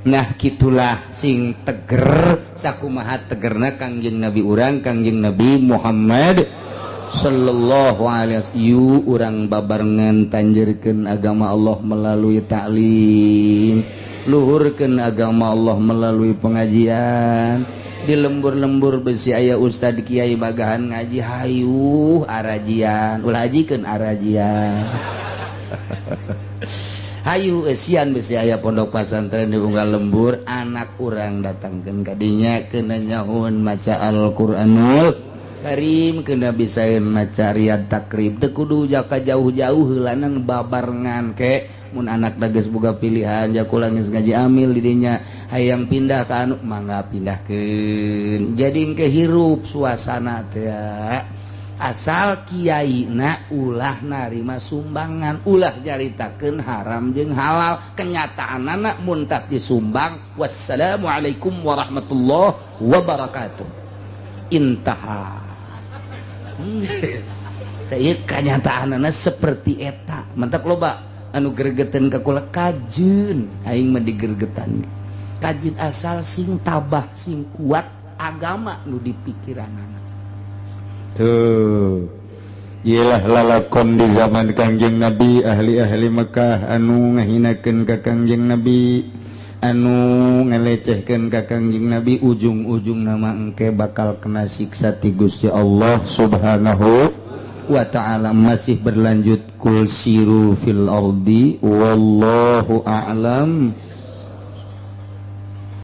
Nah kitulah sing teger sakumaha tegerna Kangjeng Nabi urang Kangjeng Nabi Muhammad sallallahu alaihi wasallam. Yu urang babarengan tanjerkeun agama Allah melalui taklim, luhurkeun agama Allah melalui pengajian. Di lembur-lembur besi aya ustad kiai bagahan ngaji hayu arajian ulah hajikeun arajian. Hayu eusian besi aya pondok pasantren di unggal lembur anak urang datangkeun ka dinya keuna nyaun maca Al-Qur'anul Karim kena bisa maca riyad takrib teu kudu jaka jauh-jauh heulanan babarengan ke mun anak geus boga pilihan ja kula geus ngaji amil di dinya hayang pindah ka anu mangga pindahkeun jadi engke hirup suasana teh asal kiaina ulah narima sumbangan ulah nyaritakeun haram jeung halal kenyataanana mun tas disumbang. Wassalamualaikum warahmatullahi wabarakatuh. Intaha. Kenyataanana seperti eta mantap loba anu gergeten ka kula kajeun aing mah digergetan kajeun asal sing tabah sing kuat agama nu dipikiranana tuh iyalah lalakon di zaman Kangjeng Nabi ahli-ahli Mekah anu ngahinakeun ka Kangjeng Nabi anu ngalecehkeun ka Kangjeng Nabi ujung-ujung nama engke bakal kena siksa ti Gusti Allah Subhanahu wa ta'ala. Masih berlanjut kul siru fil ardi wallahu a'lam.